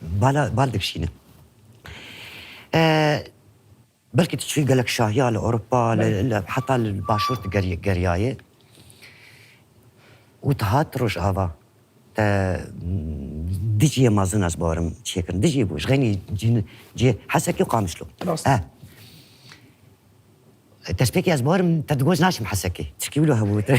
Bala, bal dikişîne. E, Belkî tu çûyî gelek şahiya li Ewropa, li, Belê. li, heta li başûr tu geriy-, geriyayê. Û tu hat Rojava. Te, mm, dijiyê mezin ez bawerim çêkirin. Dijiyê bû. Ji xeynî cîn-, cî Hesekê û Qamişlo. Rast. Eh. Destpêkê ez bawerim te digot naçim Hesekê. Çikî wilo hebû te.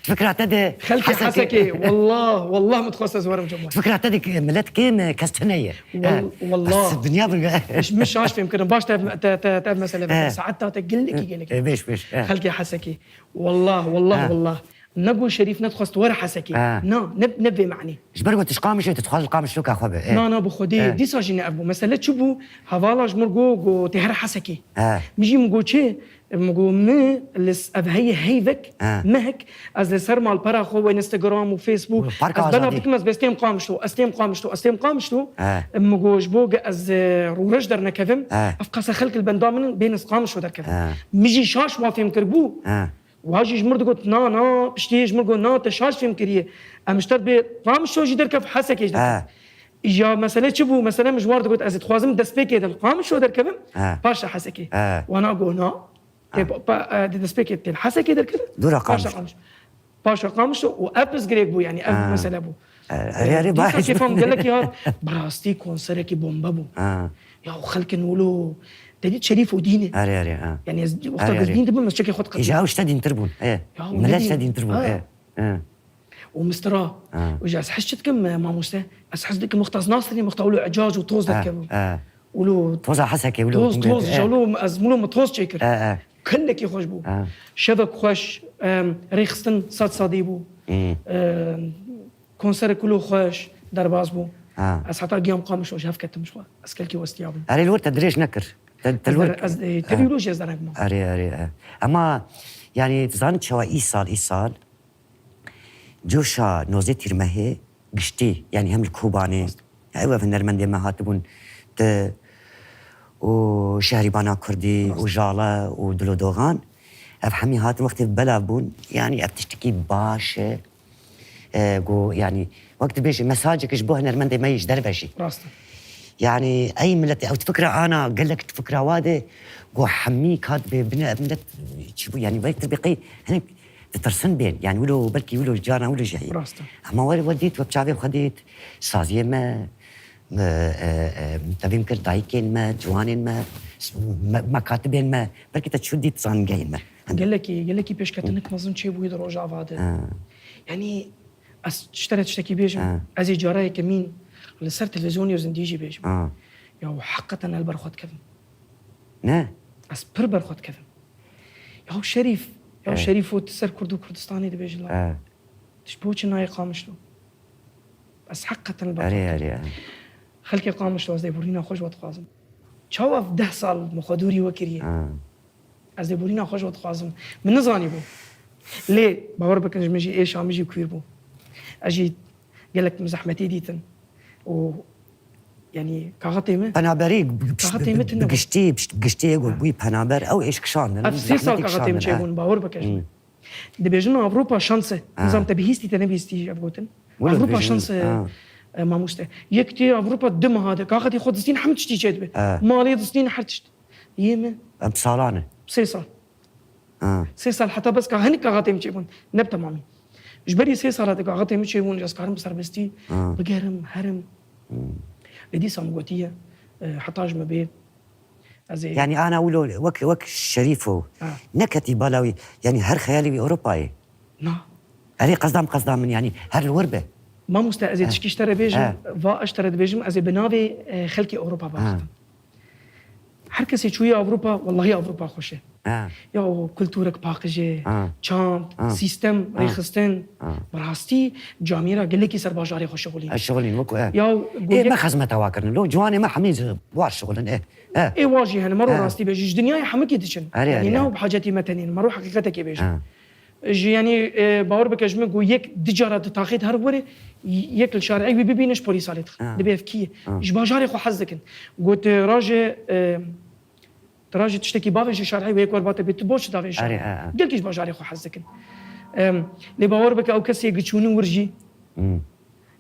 Fikra te de Xelkê Hesekê. Hesekê, wallah, wallah min dixwest ez werim cuma. Fikra te de ki millet kêm e, kes tune ye. Wal-, Eh, wallah. Bes dinya bin. Ji min şaş fêm kirin. Baş te, te, te, te mesele Eh. veke. Saet ta te gelekî, Eh, gelekî. eh, beş, beş, eh. Xelkê Hesekê. Wallah, wallah, Eh. wallah. Ne got Şerîf nedixwest were Hesekê. Eh. Na, ne, ne vê manî. Ji ber ku tu ji Qamişê, tu dixwazî Qamişloka xwe be. Eh. Na, na, bi Xwedê. Eh. Dîsa jî ne ev bû. Mesele çi bû? Hevala ji min got, got, tê here Hesekê. Eh. Min jî min got çi? Min got, min li s-, ev heye heyvek, He. mehek, ez li ser malpera xwe û Instagram û Facebook, Û Parka ez belav Azadî. dikim, ez bes têm Qamişlo, ez têm Qamişlo, ez têm Qamişlo. He. Min got, ji bo ge ez, e, rûreş dernekevim, He. ev qasa xelk li benda min bên ez Qamişlo derkevim. He. Min jî şaş wa fêm kiribû. He. Wa jî ji mir digot, na, na, piştî ji mir got, na, te şaş fêm kiriye. Em ji te bê Qamişlo jî derkev, Hesekê jî derkev. He. Ya mesele çi bû? Mesele min ji war digot, ez dixwazim destpêkê de li Qamişlo derkevim, He. paşa Hesekê. He. Wana got, na. Tê He. pa-, pa-, e, di destpêkê tê li Hesekê derkevim, Dûra paşa Qamişlo. Qamişlo. Paşa Qamişlo û ev pirsgirêk bû, yani ev He. mesele bû. E, erê, erê, Dîsa baş. kêfa min gelekî hat, bi rastî konserekî bombe bû. He. Ya û xelkin wilo, te dît Şerîf û dîn e. Erê, erê, he. Yani ez wexta Erê, erê. dîn dibûm, ez çekê xwe diqetim. Îja ew ji te dîntir bûn. E. Ya û Millet ji te nedîn. dîntir bûn. Ha. E. E. û mistira. Ha. Û ji ez hez çi dikim, e, mamoste? Ez hez dikim wexta ez nasirî, wexta wilo ecac û toz Ha, derkevin. ha. Wilo Toza heseke wilo. toz, toz, Eh. ji wilo ez wilo min toz çêkir. Eh, eh. Gelekî xweş bû. Ha. Şevek xweş, em, rêxistin sed sedî bû. Hmm. Em, konserek wilo xweş derbas bû. Ha. Ez heta giyam Qamişlo ji hev ketim ji xwe. Ez gelkî westiyabûm. Erê li wir te dirêj nekir. Te, te li wir. Ez, e, tevî wilo jî ez dereng bûm. Erê, erê, erê. Ema, yanî, tu zanî çawa îsal, îsal coşa nozdeh Tîrmehê giştî, yanî hem li Kobanê, ew ev hunermendê me hatibûn, tu û Şehrîbana Kurdî û Jale û Dilo Dogan, ev hemî hatin wextê belav bûn, yanî ev tiştekî baş e. E, ku, yanî, wek dibêje, mesajek ji bo hunermendê me yê ji derve jî. Rast e. Yanî, ey milletê, ew fikra ana, gelek fikra wa de, ku hemî kat bê bine, ev millet çi bû, yanî, belkî tu bê qey, hinek ditirsin bên, yanî, wilo, belkî wilo carna wilo jî heye. Rast e. Ama we, we dît, we bi çavê xwe dît, saziyê me, e, e, e, tevîm kir, dayikên me, ciwanên me, me, mekatibên me, belkî te çû dît zangeyên me. Gelekî, gelekî pêşketinik mezin çêbûyî di Rojava de. Ha. Yanî, ez ji te re tiştekî bêjim, Ha. ez ê cara yekemîn li ser televîzyonê û zindî jî bêjim. Ha. Ya heqeten ez li ber xwe dikevim. Ne? Ez pir ber xwe dikevim. Ya Şerîf, ya Evet. Şerîf û tu ser Kurd û Kurdistanê dibêjin la. Ha. Tu ji bo çi nayê Qamişlo? Ez heqeten li ber Erê, xwe erê, erê. Xelkê Qamişlo ez lêborîna xwe ji we dixwazim. Çawa ev deh sal min xwe dûrî we kiriye? Ha. Ez lêborîna xwe ji we dixwazim. Min nizanîbû. Lê bawer bikin ji min jî êşa min jî kwîr bû. Ez jî gelek min zehmetî dîtin. Û yanî kaxetê min. Penaberî Kaxetê min tune bi giştî, bi giştî yê ku bûyî penaber, ew êş kişandin. Ev sê sal kaxetê min çêbûn, bawer bikin ji min. Dibêjin Ewropa şans e. Nizam te bihîstî te nebihîstî ev gotin. Wilo Ewropa dibêjin, şans e, ha. e, mamoste. Yek tê Ewropa du meha de kaxetê xwe distîn hemû tiştî çêdibe. Ha. Malê distîn her tişt. Yê min Em salan e. Sê sal. Ha. Sê sal heta bes ka hinek kaxetê min çêbûn. Ne bi temamî. Ji berî sê sala de kaxetê min çêbûn, ez karim bi serbestî Ha. bigerim, herim. Lê dîsa min gotiye, e, heta ji min bê. Ez ê Yanî ana wilo wek, wek Şerîfo. Ha. Neketî bala wî. Yanî her xeyalê wî Ewropayê. Na. Erê qesdam qesdam min yanî her li wir be. Mamoste, ez ê Ha. tişkî ji te re bêjim, Ha. va ez ji te re dibêjim, ez ê bi navê, e, xelkê Ewropa Ha. biaxivim. Her kesê çûye Ewropa, wellahî Ewropa xweş e. Ha. Ya o kulturek paqij e, Ha. çand, Ha. sîstem, Ha. rêxistin, Ha. bi rastî camîra gelekî ser bajarê xwe şixulîn. Ez şixulîn wek e. Ya Ê goyek- me xezmeta wa kirin. Lo ciwanê me hemî ji war şixulin. E. E. Ê wa jî hene, mero Ha. rastî be, ji dinyayê hemikî diçin. Erê, Yanî erê, ne erê. bi hacetî me tenê, mero heqîqetekê bêjin. Ha. Ji, yanî, e, bawer bike ji min ku yek du cara di taxê di her were, yek li şarê wî bibîne ji polîsa lê dixin. Ha. Dibê ev kî ye? Ha. Ji bajarê xwe hez dikin. Got, e, rajê, e, tu rajê tiştekî bavê ji şarê wê yek wer bate bê tu bo çi davê şarê? Erê, ha, ha. Gelkî ji bajarê xwe hez dikin. Em, lê bawer bike ew kesê giçûnin wir jî. Hmm.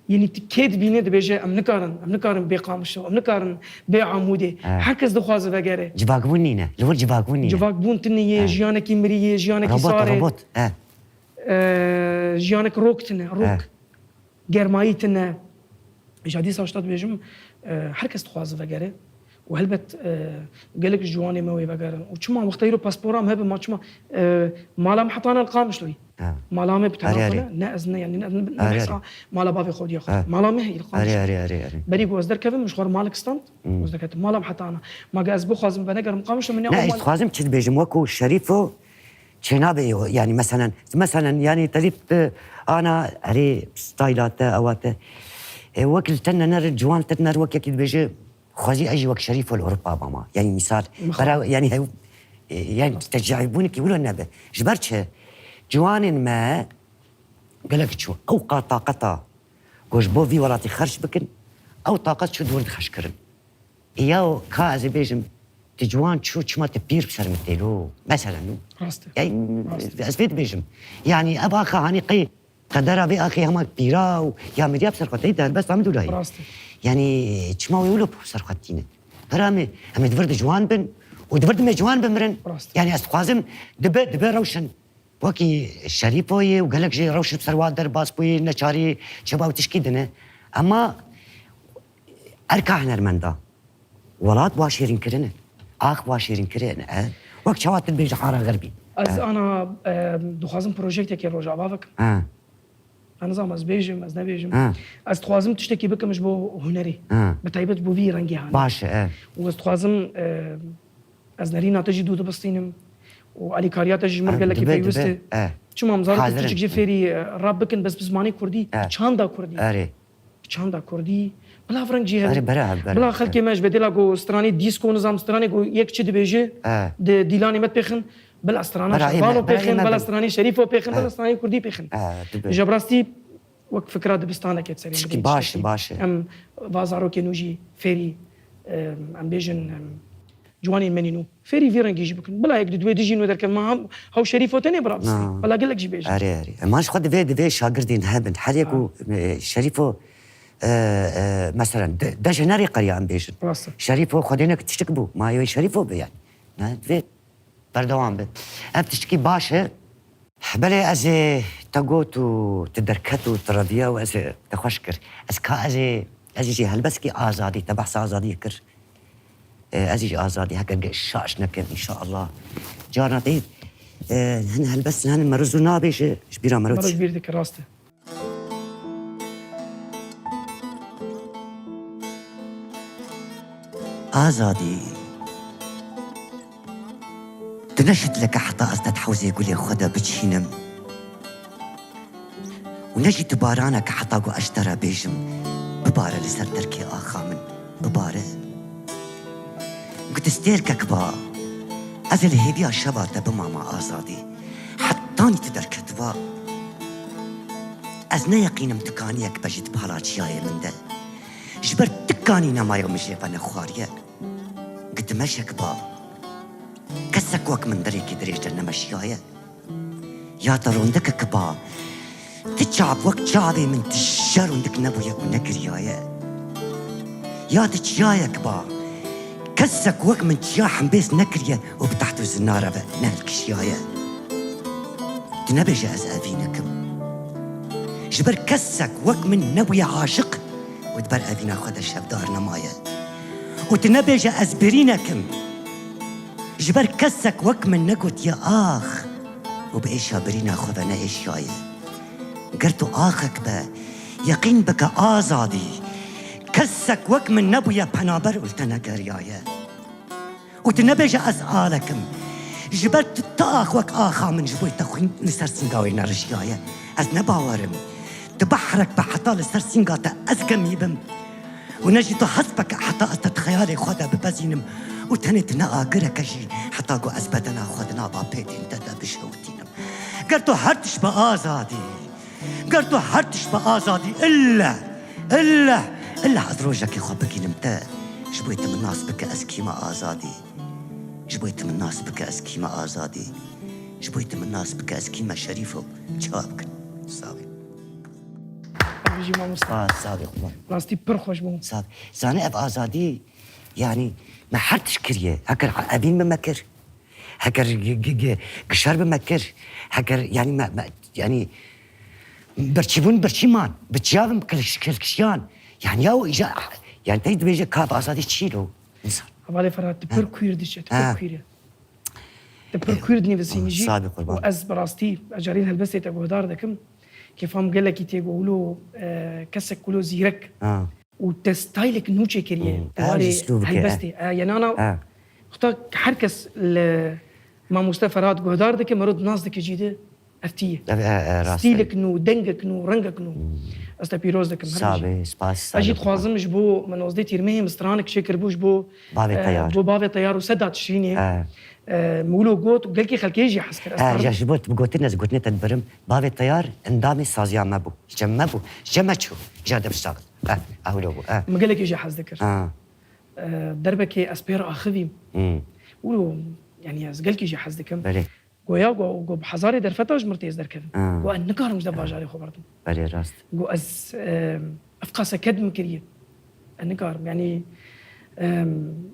Yanî tu kê dibîne dibêje em nikarin, em nikarin bê Qamişlo, em nikarin bê Amûdê. Ha. Her kes dixwaze vegere. Civakbûn nîne. Li wir civakbûn nîne. Civakbûn tune ye, Ha. jiyanekî mirî ye, jiyanekî Robot, sar e. Robot. E. Ee, jiyanek rok tune, rok. Ha. Germayî tune. Ji dîsa ji te dibêjim, e, her kes dixwaze vegere. Û helbet, e, gelek ji ciwanê me wê vegerin. Û çima wexta îro paspora me hebe, ma çima, e, mala me hetane li Qamişloyî. Ha. Mala me bi tena Erê, xwe erê. ne, ne ez ne, yani ne, ne, ne Erê, behsa erê. mala bavê xwe diya xwe. Ha. Mala me heye li Erê, Qamişlo. erê, erê, erê. Berî ku ez derkevim, min ji xwe re malek stand, Hmm. ez derketim. Mala me hetana. Ma ge ez bixwazim venegerim Qamişlo, min ne Ne, o ez mal- dixwazim çi dibêjim, wekû Şerîfo çênabe, yani meselen, meselen, yani te dît, e, ana, erê, stayla te, ewa te. E, wek li te nener, ciwan te nener, wek yekî dibêje, xwezî ez jî wek Şerîfo li Ewropa bama. Yani misal, Mixwe. Bera, yani hev, e, yani tecahîbûnekî wilo nebe. Ji ber çi? Ciwanên me gelek çû. Ew qat taqeta ku ji bo vî welatî xerc bikin, ew taqet çû dûr dixeşkirin. Ya ka ez ê bêjim, tu ciwan çû, çima tu pîr bi ser min tê lo? Meselen, no? Rast e. Yani, Rast. ez vê dibêjim. Yani, ev axa hanî qey qedera vê axê hema pîra û ya mirya bi ser xwe tê, derbesta min dû layî. Rast e. Yani, çima wê wilo bi ser xwe tîne? Pera me, em ê di vir de ciwan bin û di vir de me ciwan bimirin. Rast e. Yani, ez dixwazim, dibe, dibe rewşin. Wekî Şerîfo ye û gelek jî rewşin bi ser wa derbas bûye, neçarî çi ba û tişkî dine. Ema erka hunermenda, welat wa şêrînkirin e. Ax wa şêrînkirin e. Wek çawa tu dibêjî hara xerbî. Ez ana, e, dixwazim projektekê Rojava bikim. Ha. Ez nizam ez bêjim, ez nebêjim. Ha. Ez dixwazim tiştekî bikim ji bo hunerê. Ha. Bi taybet bo vî rengî hanê. Baş e, e. Û ez dixwazim, e, ez nerîna te jî dû dibistînim. Û alîkariya te jî ji min Ha, gelekî dibe, pêwist dibe. e. Eh. Çima em zarokê Hazir piçik im. jî fêrî, e, rap bikin, bes bi zimanê kurdî, Eh. çanda kurdî. Erê. Çanda kurdî. Bila ev reng jî hebe. Erê, bere, bere. Bila xelkê me ji bedêla ku stranê dîsko nizam stranê ku yek çi dibêje, Eh. di dîlanê me pêxin, bila strana Bera, Şevalo ê, bera, pêxin, ê, bila bera. stranê Şerîfo pêxin, bila Eh. stranê kurdî pêxin. Eh, dibe. Ji rastî wek fikra dibistaneke serê Tişkî min baş e, tiştekî. baş e. Em va zarokê nû jî fêrî, em, em bêjin, em, ciwanên me nî nû. Fêrî vî rengî jî bikin. Bila yek di duê dijîn û derkevin. Ma hem hew Şerîfo tenê birabistin. Na. Bila gelek jî bêjin. Erê, erê. Ema ji xwe divê, divê şagirdên hebin. Her yek û, e, Şerîfo, e, e, meselen, de, de ji nerê qeriya em bêjin. Rast e. Şerîfo xwedênek tiştik bû. Ma yê Şerîfo be yani. Ne, divê berdewam be. Ev tiştikî baş e. Belê ez ê te got û tu derket û tu reviya û ez ê te xweş kir. Ez ka ez ê, ez ê jî helbestkî azadî, te behsa azadiyê kir. E, ez ê jî azadî, heker ge şaş nekim, înşallah. Carna te, e, hin helbest, hin meriz û nabêje, ji bîra meriz. Meriz bîr dike, rast e. Azadî. Tu ne şitleke heta ez te di hewzê gulê xwe de biçînim. Û ne jî tu baraneke heta ku ez ji te re bêjim, bibare li ser terkê axa min, bibare. Got stêrkek ba, ez ê li hêviya şeva te bimama Azadî. Hetanî tu derketiba. Ez ne yeqînim tu kaniyek be jî di pala çiyayê min de. Ji ber tu kanî nemaye û min jê venexwariye. Got meşek ba. Kesek wek min derêkî dirêj de nemeşiyaye. Ya te rondikek ba, ti çav wek çavê min tije rondik nebûye û nekiriyaye. Ya ti çiyayek ba, kesek wek min çiya hembêz nekiriye û bi teht û zinara ve nehilkişiyaye. Tu nebêje ez evînek im. Ji ber kesek wek min nebûye aşiq û di ber evîna xwe de şevdar nemaye. Û tu nebêje ez birînek im. Ji ber kesek wek min negotiye ax û bi êşa birîna xwe ve neêşiyaye. Ger tu axek be, yeqîn bike Azadî, kesek wek min nebûye penaber û li te negeriyaye. Û tu nebêje ez alek im. Ji ber tu, tu ax wek axa min ji bo te xwîn li ser sînga wê nerijiyaye. Ez ne bawer im. Tu behrek be heta li ser sînga te ez gemî bim. Û ne jî tu hesp bike heta ez te di xeyalê xwe de bibezînim û tenê tu ne agireke jî heta ku ez bedena xwe di nava pêtên te de bişewitînim. Ger tu her tişt be Azadî, ger tu her tişt be Azadî, ille, ille, ille ez rojekê xwe bigînim te. Ji bo tu min nas bike ez kî me Azadî. Ji bo tu min nas bike ez kî me Azadî. Ji bo tu min nas bike ez kî me Şerîfo. Çawa bikin? Savê. Bijî mamoste. Spas, savê xwe. Rastî pir xweş bû. Savê. Zanî ev azadî, yanî me her tişt kiriye. Heker evîn bi me kir. Heker gi-, gi-, gi-, gişer bi me kir. Heker, yanî me, me, yanî birçîbûn, birçî man. Bi çiya vim kiliş-, kilkişiyan. Yanî ya o îca, yanî te dibêje ka bi azadî çî lo. Însan. Hevalê Ferhat, tu pir kuîr diçe, tu pir Ha. kuîr e. Tu pir kuîr dinivîsînî jî. Sağ ol, qurban. Û ez bi rastî, ez carîn helbestê te guhdar dikim. Kêfa min gelekî tê got, wilo, e, kesek wilo zîrek. Ha. Û te stylek nû çêkiriye. Hmm. Te Ha, warê jî stû bike, helbestê. E, yenana, Ha. xta her kes li mamoste Ferhat guhdar dike, meriv nas dike cî de, ev tî ye. Ev, e, e, rast e. Stîlek nû, dengek nû, rengek nû. Ez te pîroz dikim, her Sağ bijî. be, spas. Ez jî dixwazim ji bo, min nozdeh Tîrmehê min stranek çêkiribû ji bo, Bavê e, Teyar. bo Bavê Teyar û Sedat Şirînê. E. E, min wilo got û gelkî xelkê jî hez kir. Ez E, dixwazim ya ji bo tu bi gotin ez gotinê te dibirim. Bavê Teyar endamê saziya me bû. Ji cem me bû. Ji cem me çû. Îca de biştaxil. E, e, wilo bû. E. Min gelekî jî hez dikir. Ha. E, derbekê ez pê re axivîm. Hmm. Wilo, yanî ez gelkî jî hez dikim. Belê. Goya go, go bi hezarê derfeta ji mir têz derkevin. Ha. Go ez nikarim ji de bajarê xwe berdim. Belê rast. Go ez, e, ev qase ked min kiriye. Ez nikarim. Yanî, e,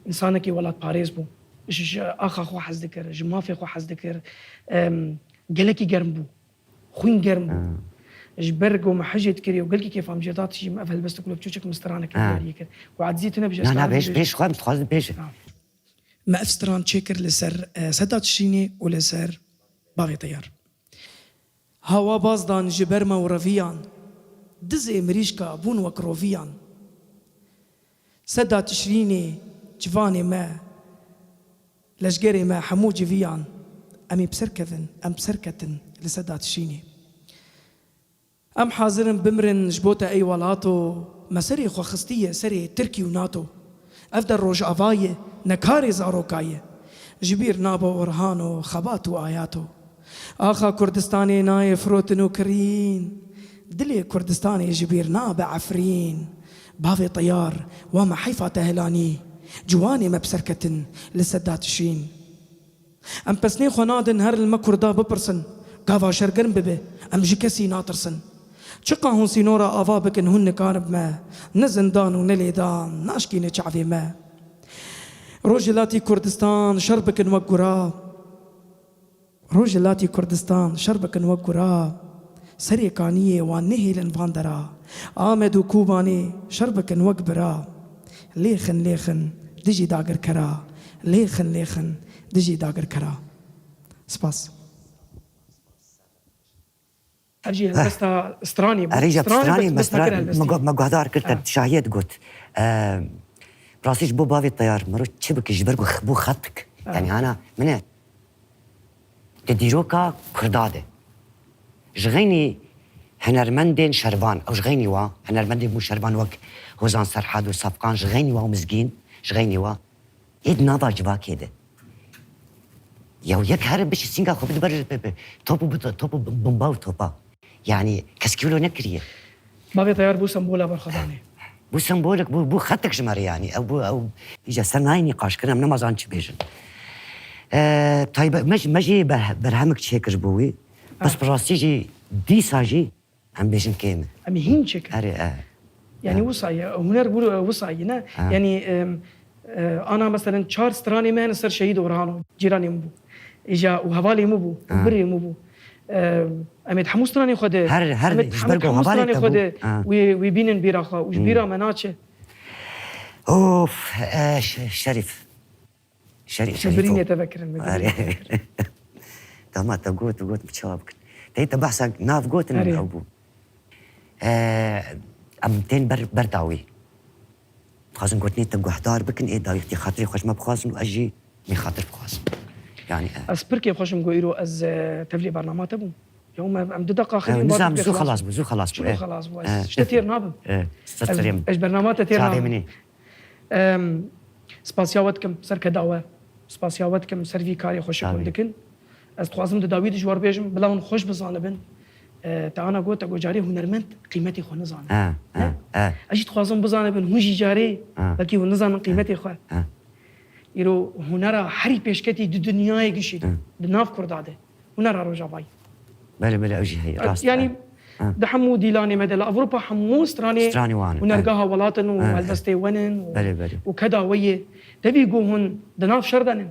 însanekî welatparêz bû. Ji, ji axa xwe hez dikir, ji mafê xwe hez dikir. E, gelekî germ bû. Xwîn germ bû. Ji ber go me hejê dikiriye û gelkî kêfa min jê da tijî min ev helbestik wilo biçûçik min stranek Ha. diyariyê kir. Go ecizî tune bije Na, na, stranek bêj, bije. bêj, xwem, dixwazim bêje. Ha. Me ev stran çêkir li ser, e, Sedat Şirînê û li ser Bavê Teyar. Hawa baz dan ji ber me û reviyan, dizê mirîşka bûn wek roviyan. Seda Tişrînê civanê me, leşgerê me hemû civiyan, em ê bi ser kevin, em bi ser ketin li Seda Tişrînê. Em hazir in bimirin ji bo te ey welato, me serê xwe xistiye serê Tirkî û nato. Ev der Rojava ye, ne karê zaroka ye. Ji bîr nabe Orhano, Xebat û Ayato. Axa Kurdistanê nayê firotin û kirîn. Dilê Kurdistanê ji bîr nabe Efrîn. Bavê Teyar, wa me heyfa te helanî. Ciwanê me bi ser ketin li Seda Tişrîn. Em pesnê xwe nadin her li me Kurda bipirsin. Gava şer germ bibe, em ji kesî natirsin. Çiqa hûn sînora ava bikin, hûn nikarin bi me. Ne zindan û ne lêdan naşkîne çavê me. Rojhilatî Kurdistan şer bikin wek gura. Rojhilatî Kurdistan şer bikin wek gura. Serê kaniyê wan nehêlin van dera. Amed û Kobanê şer bikin wek bira. Lêxin lêxin dijî dagirkera. Lêxin lêxin dijî dagirkera. Spas. Ev jî helbesta stranê bû. Erê, îja stranê, stranê, bes, me bes nekir stran-, helbestî. Me gu-, me guhdar kir, te şahiyê digot. Eee, rastî ji bo bavê Teyar, mero çi bike ji ber ku x-, bû xetik. Ha. Yani ana, min e, di dîroka Kurda de, ji xeynî hunermendên şervan, ew ji xeynî wa, hunermendên bû şervan wek Hozan Serhad û Safkan, ji xeynî wa û Mizgîn, ji xeynî wa, ê di nava civakê de. Ya yek here bişî sînga xwe bide ber bi, bi, top û bi, top û bi, bomba û topa. Yani keskî wilo nekiriye. Bavê Teyar bû sembola berxwedanê. Bû sembolik, bû, bû xetik ji me re yani. Ew bû, ew îca ser nayê nîqaş kirin, em nemazan çi bêjin. Eee, taybet, me jî, me jî ber-, berhemik çêkir ji bo wî. Bes bi rastî jî dîsa jî em bêjin kêm e. Em ê hîn çêkin. Erê, e. Yani wisa ye, huner bû wisa ye, ne? Ha. Yani, em, e, ana meselen çar stranê me hene ser Şehîd Orhano, cîranê min bû. Îja û hevalê min bû, û birê min bû. Em, em ê di hemû stranê xwe de, her, her em ê di ji hemû, ber ku hemû hevalê stranê te xwe bû. De wî, wî bînin bîra xwe û ji bîra me naçe. Of, e, Ş-, Şerîf. Şerî-, Şerîf birînê o. Te vekirin, me birînê te vekirin. Dama te got, got, min çawa bikin. Te, te behsa nav gotin ew bû. Eee, em tên ber, ber dawî. Dixwazin gotinê te guhdar bikin, ê dawî xatirê xwe ji me bixwazin û ez jî mê xatir bixwazim. Yani, e. Ez pir kêfxweş im ku îro ez, e, tevlî bernama te bûm. Ya me, em du deqa xelî nizam, zû xelas bû, zû xelas bû, e. Zû xelas bû, ez tiştê têr nabim. E, ez, ez bernama te têr nabim. Çavê min ê. Em, spasiya we dikim, ser keda we. Spasiya we dikim, ser vî karê xweşik hûn dikin. Ez dixwazim di dawî de ji we re bêjim, bila hûn xweş bizanibin. E, te ana got, te got carê hunermend qîmetê xwe nizane. Ha, ha, ha. Ez jî dixwazim bizanibin, hûn jî carê belkî hûn nizanin qîmetê xwe. Ha. Îro hunera herî pêşketî di dinyayê gişî de, di nav Kurda de. Hunera Rojavayî. Belê, belê, ew jî heye, rast e. Yani, di hemû dîlanê me de, li Ewropa hemû stranê, stranê wan in, hunergeha welat in û helbestê we nin û, belê, belê, û keda we yê. Tevî ku hûn di nav şer de nin.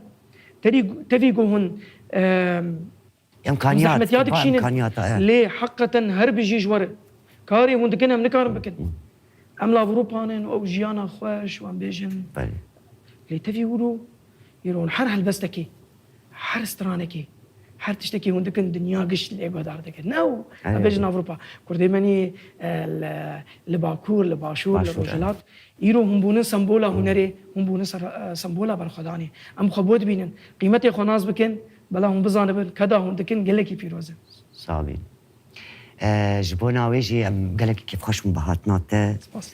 Tevî, tevî ku hûn, em, zehmetiya dikişînin. Lê heqeten her bijî ji we re. Karê hûn dikin em nikarin bikin. Em li Ewropa nin û ew jiyana xweş û em bêjin. Belê. Lê tevî wilo, îro hûn her helbestekê, her stranekê, her tiştekê hûn dikin, dinya giş lê guhdar dikin. Ne ew, em bêjin Ewropa. Kurdê me nî, e, li, li Bakur, li Başûr, li Rojhilat. Îro hûn bûnin sembola hunerê, hûn bûnin ser, e, sembola berxwedanê. Em xwe bo dibînin. Qîmetê xwe nas bikin, bela hûn bizanibin, keda hûn dikin gelekî pîroz e. Sax bîn. E, ji bona wê jî em gelekî kêfxweş bûn bi hatina te. Spas.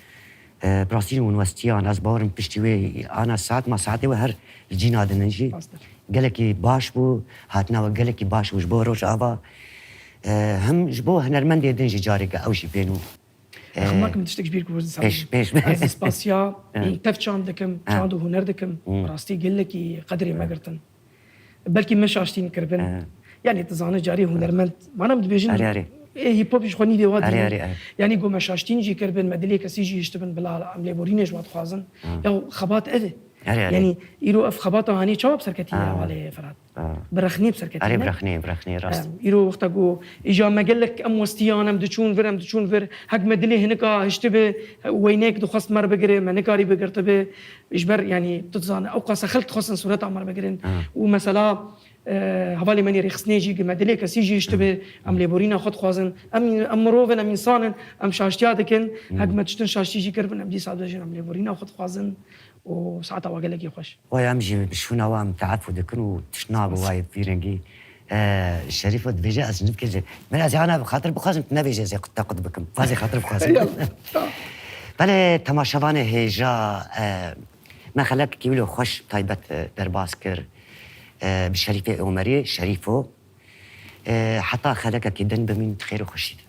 E, bi rastî hûn westiyan, ez bawer im piştî wê ana saet, ma saetê we her li cîna din in jî. Spas. Gelekî baş bû, hatina we gelekî baş bû ji bo Rojava. E, him ji bo hunermendê din jî careke ew jî bên û. Xema, min tiştek ji bîr kir, pêş, pêş. Ez spasiya tev çand dikim, çand û huner dikim. Rastî gelekî qedrê me girtin. Belkî min şaştîn kiribin. Yanî tu zanî carê hunermend, mana min dibêjin, ê hîp hop ji xwe nîvê wa dînin. Yanî ku me şaştîn jî kiribin, me dilê kesî jî hiştibin, bila em lêborînê ji we dixwazin. Ya xebat ev e. Yanî îro ev xebata hanê çawa bi ser ketiye hevalê Ferhat? Bi rexnê bi ser ketiye, ne? Erê, bi rexnê, bi rexnê, rast. Îro wexta ku îja me gelek em westiyan, em diçûn vir, em diçûn vir, hek me dilê hinika hiştibe, weynek dixwest me re bigire, me nikarî bigirtibe. Ji ber, yanî, tu dizane, ew qasa xelk dixwestin sûreta me re bigirin. Û mesela, e, hevalê me nê rêxistinê jî, gi me dilê kesî jî hiştibe, em lêborîna xwe dixwazin. Em, em mirov in, em însan in, em şaştiya dikin. Hek me tiştin şaştî jî kiribin, em dîsa dibêjin, em lêborîna xwe dixwazin û saeta wa gelekî xweş. Waya em jî bi şûna wa em teefû dikin û tişt nabe wayê vî rengî. E, Şerîfo dibêje, ez ji nivkê jî. Min ez yana bi xatir bixwazim, tu nebêje ez ê qut te qut bikim. Wazê xatir bixwazim. Eyvallah. Belê temaşevanê hêja, e, me xelekekî wilo xweş taybet, e, derbas kir. E, bi Şerîfê Omerî, Şerîfo. E, heta xelekekî din bimîn di xêr û xweşî de.